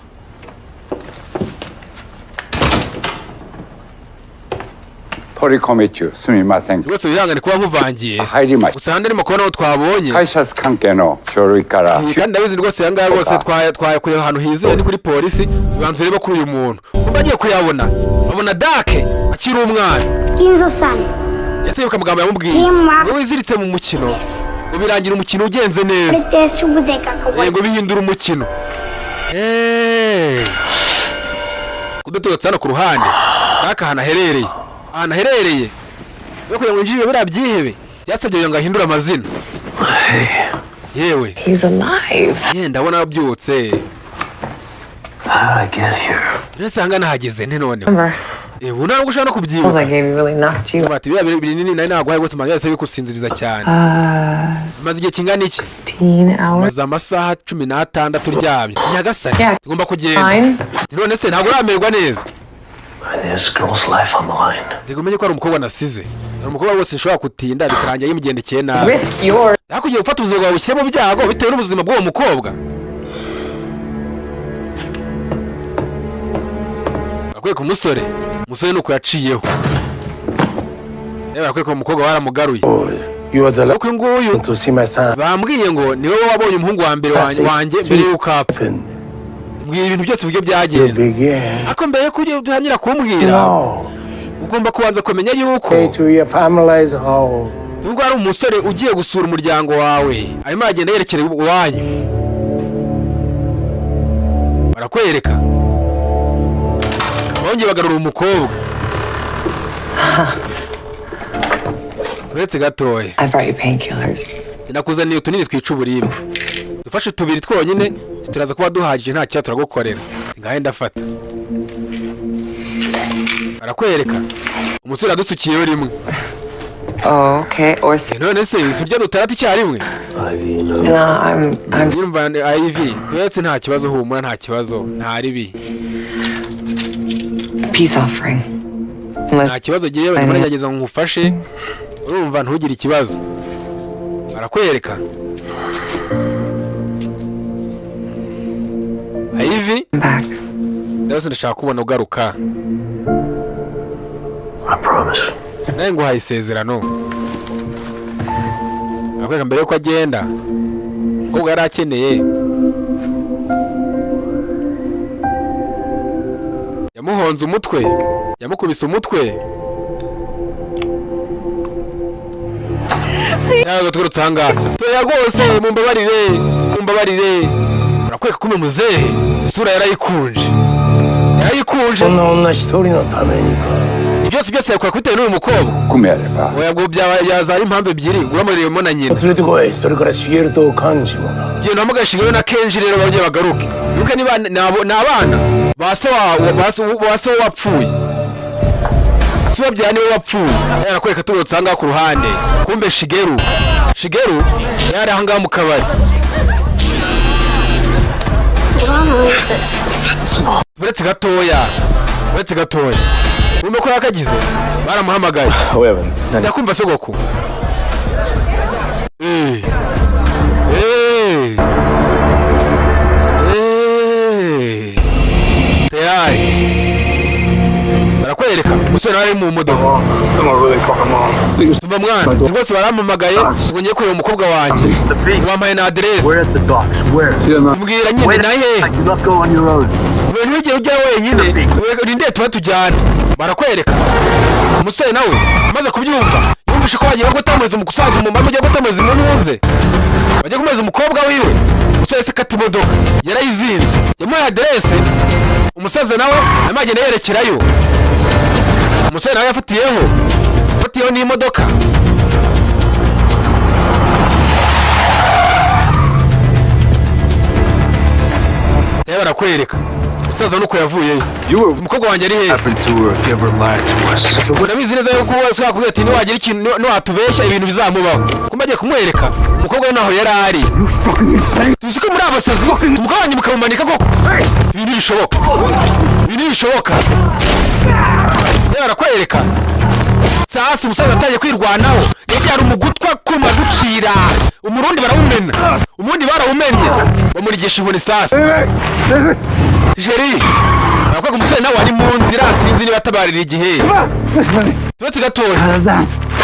取り込み中すみません。 Rwose wihangane kuba nkuvangiye. 入りました。 Gusa ahandi arimo kubona aho twabonye. 警察関係の書類から Kandi ndabizi rwose aya ngaya rwose twayakuye ahantu hizewe, ni kuri polisi. Banza urebe kuri uyu muntu. Kumba agiye kuyabona, abona Dake akiri umwana. 金蔵さん。 Ndetse yibuka amagambo yamubwiye Hima. ngo wiziritse mu mukino, ngo birangira umukino ugenze neza. これってすぐでかく Yego, bihindura umukino. Kuduturutse hano ku ruhande n'aka ahantu aherereye, ahantu aherereye no kugira ngo winjire biriya byihebe byasabye ngo ahindure amazina yewe. He's alive. Ye, ndabona abyutse. How did I get here? Mbese aha ngaha nahageze nte noneho? Remember, Ubu ntabwo ushobora no pills kubyibuka. I gave you really knocked you. Bati biriya binini nari naguhaye rwose amaze yose bikusinziriza cyane. Maze igihe kingana iki? 16 hours. Maze amasaha 16 uryamye, nyagasani. Yeah. Tugomba kugenda. Fine. None se ntabwo uramererwa neza? This girl's life on the line. Reka umenye ko hari umukobwa nasize, hari umukobwa rwose nshobora gutinda bikarangira yimugendekeye nabi. Risk yours. Ariko ugiye gufata ubuzima bwawe bushyire mu byago bitewe n'ubuzima bw'uwo mukobwa. Barakwereka umusore, umusore ni uko yaciyeho. Reba, barakwereka uwo mukobwa baramugaruye. You are the Ariko uyu nguyu to see my son. bambwiye ngo ni wowe wabonye umuhungu wa mbere wanjye mbere y'uko apfa. Mbwira ibintu byose uburyo byagenze. Begin. Ariko mbere yuko utangira kumbwira, No. ugomba kubanza kumenya yuko To your family's home. nubwo hari umusore ugiye gusura umuryango wawe, arimo aragenda yerekera iwanyu. Barakwereka bongeye bagarura umukobwa uretse gatoya. I brought you painkillers. Nakuzaniye utunini twica uburibwe, dufashe tubiri twonyine turaza kuba duhagije, nta kibazo turagukorera. Ngahe ndafata. Barakwereka umusore yadusukiyeho rimwe. Oh, okay. Or None se urya dutaratu icyarimwe? IV, no. No, I'm Yumva IV turetse, nta kibazo, humura, nta kibazo, nta ribi. Peace offering. Unless Nta kibazo, giyewe ndimo ndagerageza ngo ngufashe, urumva, ntugire ikibazo. Barakwereka IV. I'm back. Ndabona ndashaka kubona ugaruka. I promise. Nawe nguhaye isezerano. Barakwereka mbere yuko agenda, umukobwa yari akeneye yamuhonze umutwe, yamukubise umutwe. Ntabwo tugarutse ahangaha tuya rwose, mumbabarire, mumbabarire. Barakwereka kumwe muzehe isura yarayikunje, yarayikunje. こんな女一人のためにか。 Byose byose yakora bitewe n'uyu mukobwa. 組めれば Oya, ngo byaba byaza ari impamvu ebyiri uramureyemo na nyina. 連れてこい。それから茂と幹事もな。 Genda uhamagare Shigeru na Kenji rero bongere bagaruke. Wibuke niba ni abana ba se wawe, ba se wapfuye, si babyara niwe wapfuye. Yarakwereka tugarutse ahangaha ku ruhande, kumbe Shigeru, Shigeru yari ahangaha mu kabari. Uretse gatoya, uretse gatoya, wumve ko yakagize baramuhamagaye. 親分何 Ndakumva sogoku. Eh. Eh. Tayari. Barakwereka umusore nawe ari mu modoka. Tumva mwana, rwose barampamagaye ngo ngiye kureba umukobwa wanjye. Wampaye na aderese. We're at the docks. Where? Mbwira nyine na hehe. Do not go on your own. We ntugire ujya wenyine, urinde tuba tujyana. Barakwereka umusore nawe amaze kubyumva, yumvishe ko bagiye gutamuriza umusaza umumama, ugiye gutamuriza umuntu, bagiye kumeza umukobwa wiwe. Umusore se akata imodoka yarayizinze, yamuhaye aderese. Umusaza nawe arimo agenda yerekerayo. Umusore nawe yafatiyeho n'imodoka. Rero barakwereka umusaza nuko yavuyeyo. Umukobwa wanjye ari hehe? Happened to her if you ever lied to us. Urabizi neza yuko ushobora kubwira ati niwagira ikintu, niwatubeshya ibintu bizamubaho. Kumba agiye kumwereka umukobwa we naho yari ari. Tuzi ko muri abasazi, umukobwa wanjye mukamumanika koko? Ibi ntibishoboka, ibi ntibishoboka. Rero barakwereka sasa umusaza atangiye kwirwanaho, yabyara umugutwa kuma gucira umurundi barawumena, umurundi barawumennye, bamurigisha inkoni. Sasa jeri Barakwereka umusore nawe ari mu nzira, sinzi niba atabarira igihe. Turetse gatoya,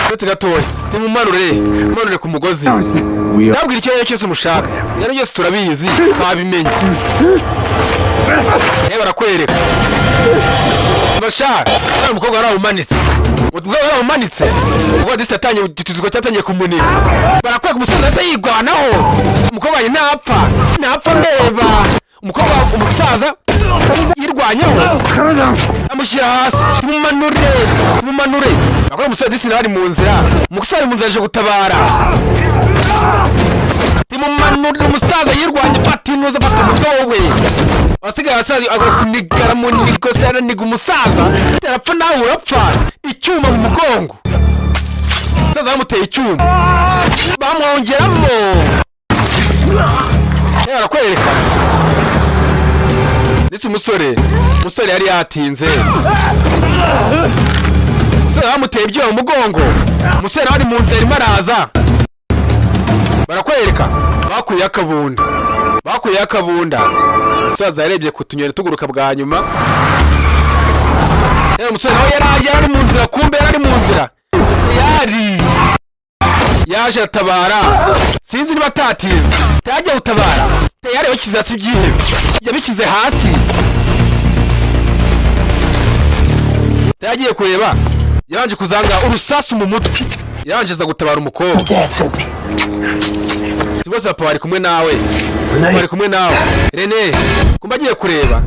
turetse gatoya, nimumanure, mumanure ku mugozi. Ndabwira icyo ari cyo cyose mushaka, ibyo ari byose turabizi, twabimenye. Yewe, barakwereka bashaka uriya mukobwa warawumanitse, umukobwa warawumanitse ubwo disi yatangiye igituzuko cyatangiye kumuniga. Barakwereka umusozi ndetse yigwanaho. Umukobwa wanjye ntapfa, ntapfa ndeba. Umukobwa, umusaza yirwanyeho, amushyira hasi. Tumumanure, tumumanure. Barakwereka umusore disi nawe ari mu nzira. Umusore ari mu nzira, aje gutabara. Timumanure. Umusaza yirwanye, fata intuza, fata umutwe wowe wasigaye. Abasaza agakunigara mu nigo se, araniga umusaza, arapfa nawe urapfa. Icyuma mu mugongo, umusaza bamuteye icyuma, bamwongeramo. Yewe, barakwereka ndetse umusore yari yatinze. Umusore bamuteye ibyuma mu mugongo, umusore nawe ari mu nzira, arimo araza. Barakwereka bakuyeho akabunda, bakuyeho akabunda. Umusaza yarebye ku tunyoni tuguruka bwa nyuma. Yewe, umusore nawe yari ari mu nzira, kumbe yari ari mu nzira, yari yaje atabara. Sinzi niba atatinze, yagiye gutabara tayari yabishyize hasi ibyihebe, yabishyize hasi. Yagiye kureba, yabanje kuzanga urusasu mu mutwe, yabanje aza gutabara umukobwa. Rwose papa bari kumwe nawe, bari kumwe nawe Rene. Kumba agiye kureba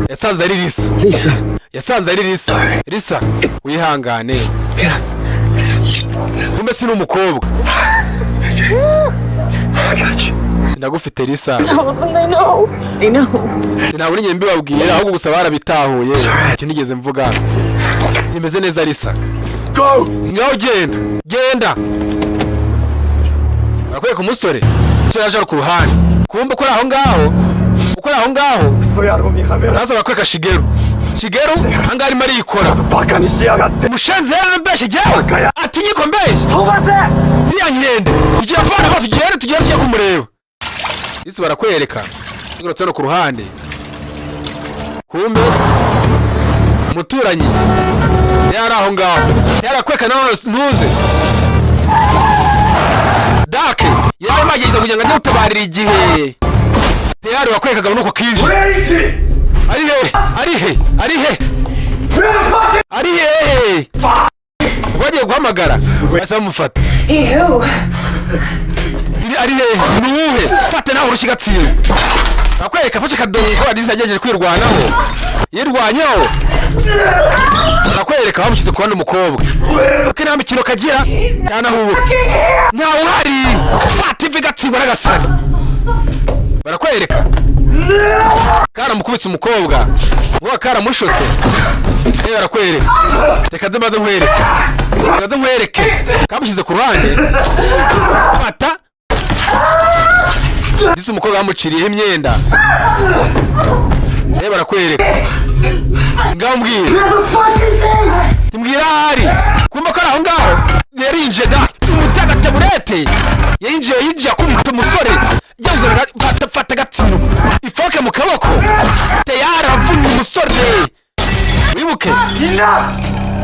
yasanze ari Lisa, yasanze ari Lisa. Lisa, wihangane. Kumbe si n'umukobwa. Ndagufite Lisa. I know. I know. Ntabwo nigeze mbibabwira, ahubwo gusa barabitahuye. Icyo nigeze mvuga ntimeze neza. Lisa, ngaho genda, genda. Barakwereka umusore yaje ari ku ruhande. Kumbe ukora aho ngaho, ukora aho ngaho. Naza barakwereka Shigeru. Shigeru ahangaha arimo arikora. Umushenzi yarambeshye jyewe, ati nyiko mbeshye iriya nkende. Tugiye avana aho, tugende, tugende, tujye kumureba. Isi barakwereka tugarutse hano ku ruhande. Kumbe umuturanyi yari aho ngaho, yarakwereka nawe ntuze dake yari agerageza kugira ngo ajye gutabarira igihe. Teyari wakwekaga nuko kinje ari he, ari he, ari he, ari hehe? Bagiye guhamagara, bahise bamufata. He who? Ari hehe? Ni uwuhe? Fate nawe urushyi gatsindwa. Akwereka afashe akadongo ko Adisa yagerageje kwirwanaho, yirwanyeho. Akwereka bamushyize ku ruhande umukobwa kuko nta mikino kagira ntanahubuka, ntawe uhari. Fata ivi gatsindwa n'agasani. Barakwereka karamukubise umukobwa ngo karamushotse. Rero barakwereka, reka nze maze nkwereke, reka nze nkwereke. Kamushyize ku ruhande, fata ndetse umukobwa bamuciriyeho imyenda. Rero barakwereka, ngaho mbwira, mbwira ahari. Kumva ko ari aho ngaho yarinjiye da umutega taburete, yinjiye, yinjiye akubita umusore yazana. Fata, fata agatsino, ifoke mu kaboko, tayari avunnye umusore. Wibuke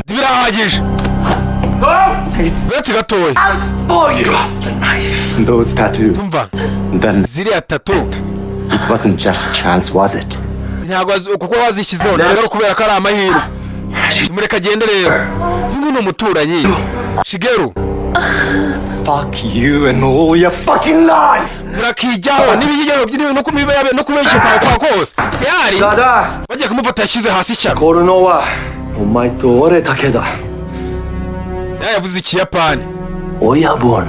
birahagije, uretse gatoya. Those tattoos. Umva. Then Ziriya tattoo. it wasn't just chance, was it? Ntabwo kuko wazishyizeho ntabwo ari ukubera ko ari amahirwe. Mureka agende. Rero uyu nguyu ni umuturanyi Shigeru. Fuck you and all your fucking lies! Murakijyaho n'ibijyanye no no kubeshya kwawe kwa kose. Tayari bagiye kumufata, yashyize hasi ishyano. 凍るのはお前と俺だけだ。 Nawe yavuze Ikiyapani. 親分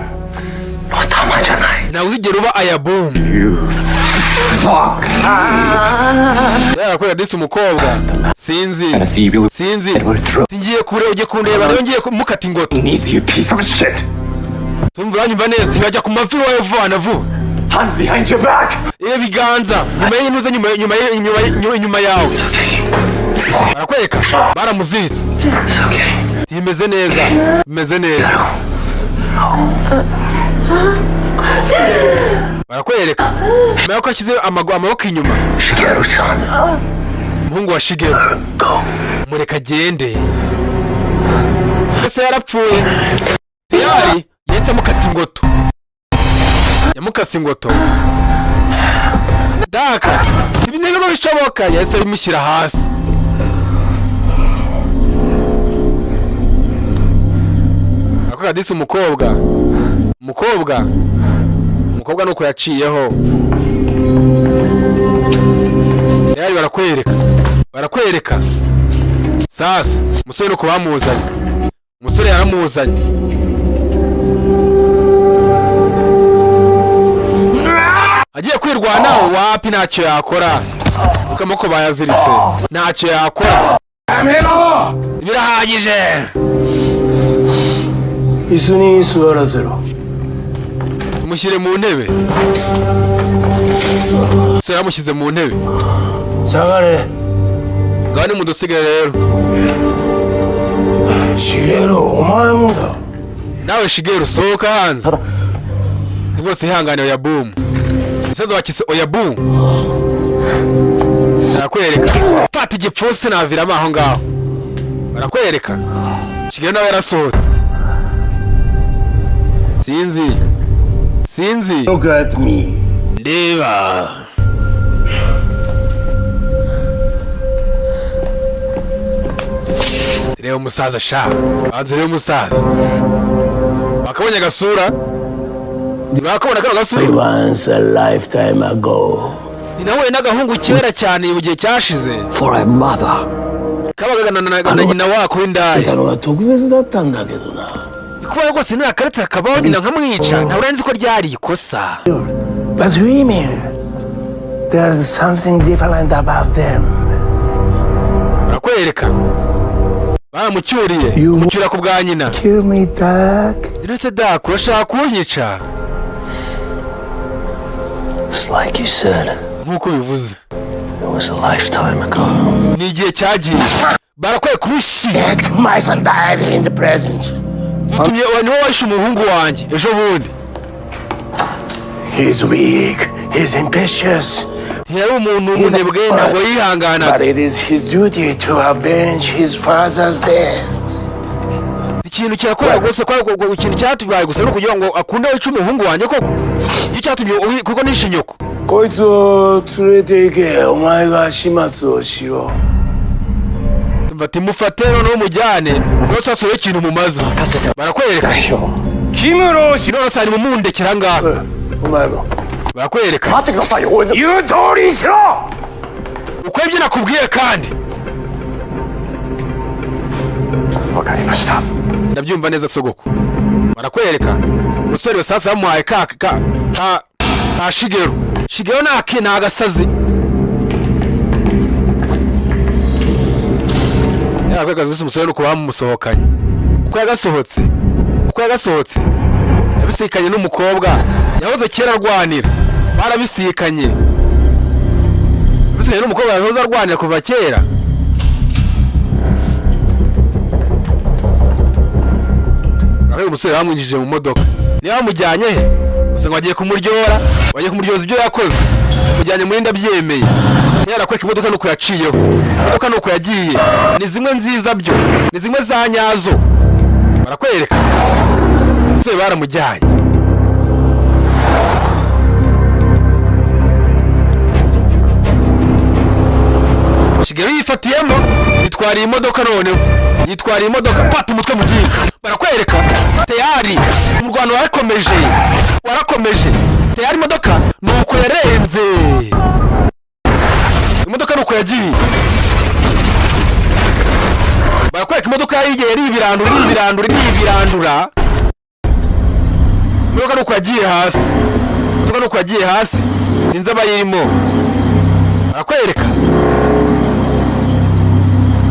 の玉じゃない。 Ntabwo uzigera uba ayabumu. You fuck! Yarakorera disi umukobwa, sinzi. And I see you Sinzi. Edward throw Ngiye kure, ujye kundeba rero, ngiye kumukata ingoto. needs you piece of shit! Tumva, uranyumva neza? Ntibajya ku mavi iwawe vuba na vuba. Hands behind your back! Iyo biganza nyuma y'intuze, nyuma, nyuma, nyuma, nyuma, inyuma yawe. Barakwereka baramuziritse. Ntimeze neza, bimeze neza. Barakwereka nyuma y'uko ashyize amaboko inyuma. Shigeru-san. Umuhungu wa Shigeru, mureka agende. Ese yarapfuye? Tayari yahise amukata ingoto, yamukase ingoto. Daka ibi ntabwo bishoboka, yahise abimushyira hasi. Ako kadisi, umukobwa nuko yaciyeho. Tayari barakwereka sasa umusore nuko bamuzanye, umusore yaramuzanye. Agiye kwirwanaho, wapi, ntacyo yakora kuko amaboko bayaziritse, ntacyo yakora, birahagije. 椅子に座らせろ。 Mushyire mu ntebe. Umusore yamushyize mu ntebe. 下がれ。 Ngaho nimudusigaye rero. 茂お前もだ。 Nawe Shigeru, sohoka hanze rwose. Ihangane oya bumu, umusaza wakise oya bumu. Barakwereka, fata igipfunsi naviramo aho ngaho. Barakwereka Shigeru nawe yarasohotse. Sinzi. Look at me. Ndeba. Reba umusaza sha, banza urebe umusaza. Bakabonye agasura, bakabona kano gasura. Once a lifetime ago. Nahuye n'agahungu kera cyane mu gihe cyashize. For a mother. Kabaga na nyina wako w'indaya. たのは特別だったんだけどな。 Kuba rwose narakaretse hakabaho nyina nkamwica, ntabwo nzi ko ryari ikosa. But women, there's something different about them. Barakwereka baramucyuriye, mucyura ku bwa nyina. Kill me, Doc. Ndetse Daka, urashaka kunyica? It's like you said. Nk'uko bivuze. It was a lifetime ago. Ni igihe cyagiye. Barakwereka urushyi. My son died in the present. Dutumye uwo niwe wishe umuhungu wanjye ejo bundi. He's weak. He's ambitious. Ntiyari umuntu w'umunebwe, ntabwo yihanganaga. But it is his duty to avenge his father's death. Ikintu cyakora rwose kwa ikintu cyatubaye gusa ni ukugira ngo akunde wice umuhungu wanjye koko, iyo cyatumye kuko nishe nyoko. こいつを連れて行け。お前が始末をしろ。 Bati mufate noneho umujyane rwose, hasohoye ikintu mumaze. Barakwereka none se harimo mundekera ngaha. お前も。 Barakwereka. 待ってくださいよ俺の言う通りにしろ。 Uko ibyo nakubwiye kandi. わかりました。 Ndabyumva neza, sogoko. Barakwereka umusore sasa bamuhaye ka Shigeru. Shigeru ni agasazi. Yarakwereka zose umusore nuko bamusohokanye, uko yagasohotse yabisikanye n'umukobwa yahoze kera arwanira, barabisikanye, yabisikanye n'umukobwa yahoze arwanira kuva kera. Aho umusore bamwinjije mu modoka, niba bamujyanye he gusa ngo bagiye kumuryora, bagiye kumuryoza ibyo yakoze. Bamujyanye muri ndabyemeye. Yarakwereka imodoka nuko yaciyeho, imodoka nuko yagiye, ni zimwe nziza byo, ni zimwe za nyazo. Barakwereka umusore baramujyanye. Shigeru yifatiyemo, yitwariye imodoka, noneho yitwariye imodoka, fata umutwe mu gihe. Barakwereka tayari umurwano warakomeje, warakomeje. Tayari imodoka nuko yarenze, imodoka nuko yagiye. Barakwereka imodoka yayigiye iribirandura, iribirandura, iribirandura. Imodoka nuko yagiye hasi, imodoka nuko yagiye hasi, sinzi abayirimo. Barakwereka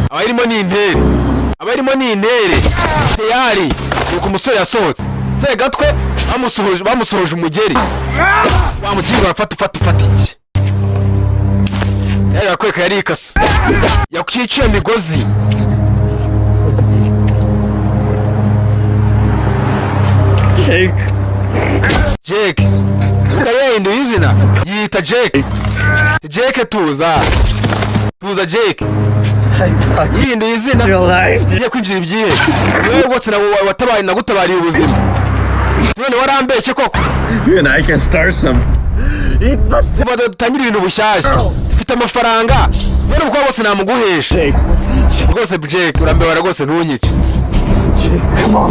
abayirimo ni intere, abayirimo ni intere. Tayari nuko umusore yasohotse. Segatwe bamusohoje, bamusohoje umugeri wamukinga. Barafata, ufata, ufata iki? Yari barakwereka yari ikase, yakwiciye imigozi. Jake. Jake yari yahinduye izina, yiyita Jake. Jake, tuza. Tuza, Jake. Yihinduye izina, ugiye kwinjira ibyihebe. Wewe rwose watabaye, nagutabariye ubuzima, none warambeshye koko. You and I can start some. Kuva dutangire ibintu bushyashya, dufite amafaranga. Rero umukobwa rwose namuguhesha rwose. Jake, urambebara rwose, ntunyice.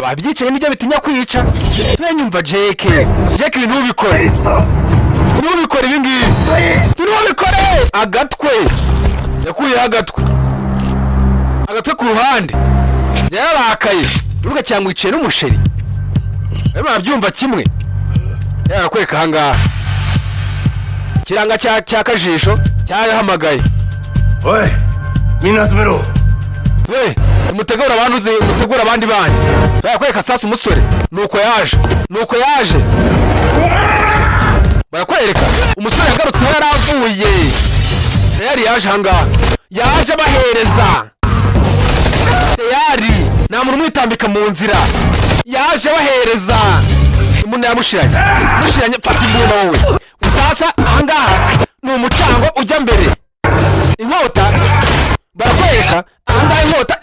Babyicaye nibyo bitinya kwica. Nyumva Jake, Jake, ibi ntubikore, ntubikore, ibi ngibi ntubikore. Agatwe yakuyeho, agatwe, agatwe ku ruhande. Yararakaye urubuga cyangwa yicaye n'umusheri, rero barabyumva kimwe. Yarakwereka ahangaha ikiranga cya kajisho cyarahamagaye. おいみんな集めろ。 We, mutegura abantu, uzi mutegura abandi bandi. Barakwereka sasa umusore nuko yaje, nuko yaje. Barakwereka umusore yagarutse aho yari avuye. Tayari yaje ahangaha, yaje abahereza tayari, nta muntu umwitambika mu nzira. Yaje abahereza imbunda, yamushiranye, mushiranye. Fata imbunda wowe. Sasa ahangaha ni umucango ujya mbere, inkota. Barakwereka ahangaha inkota.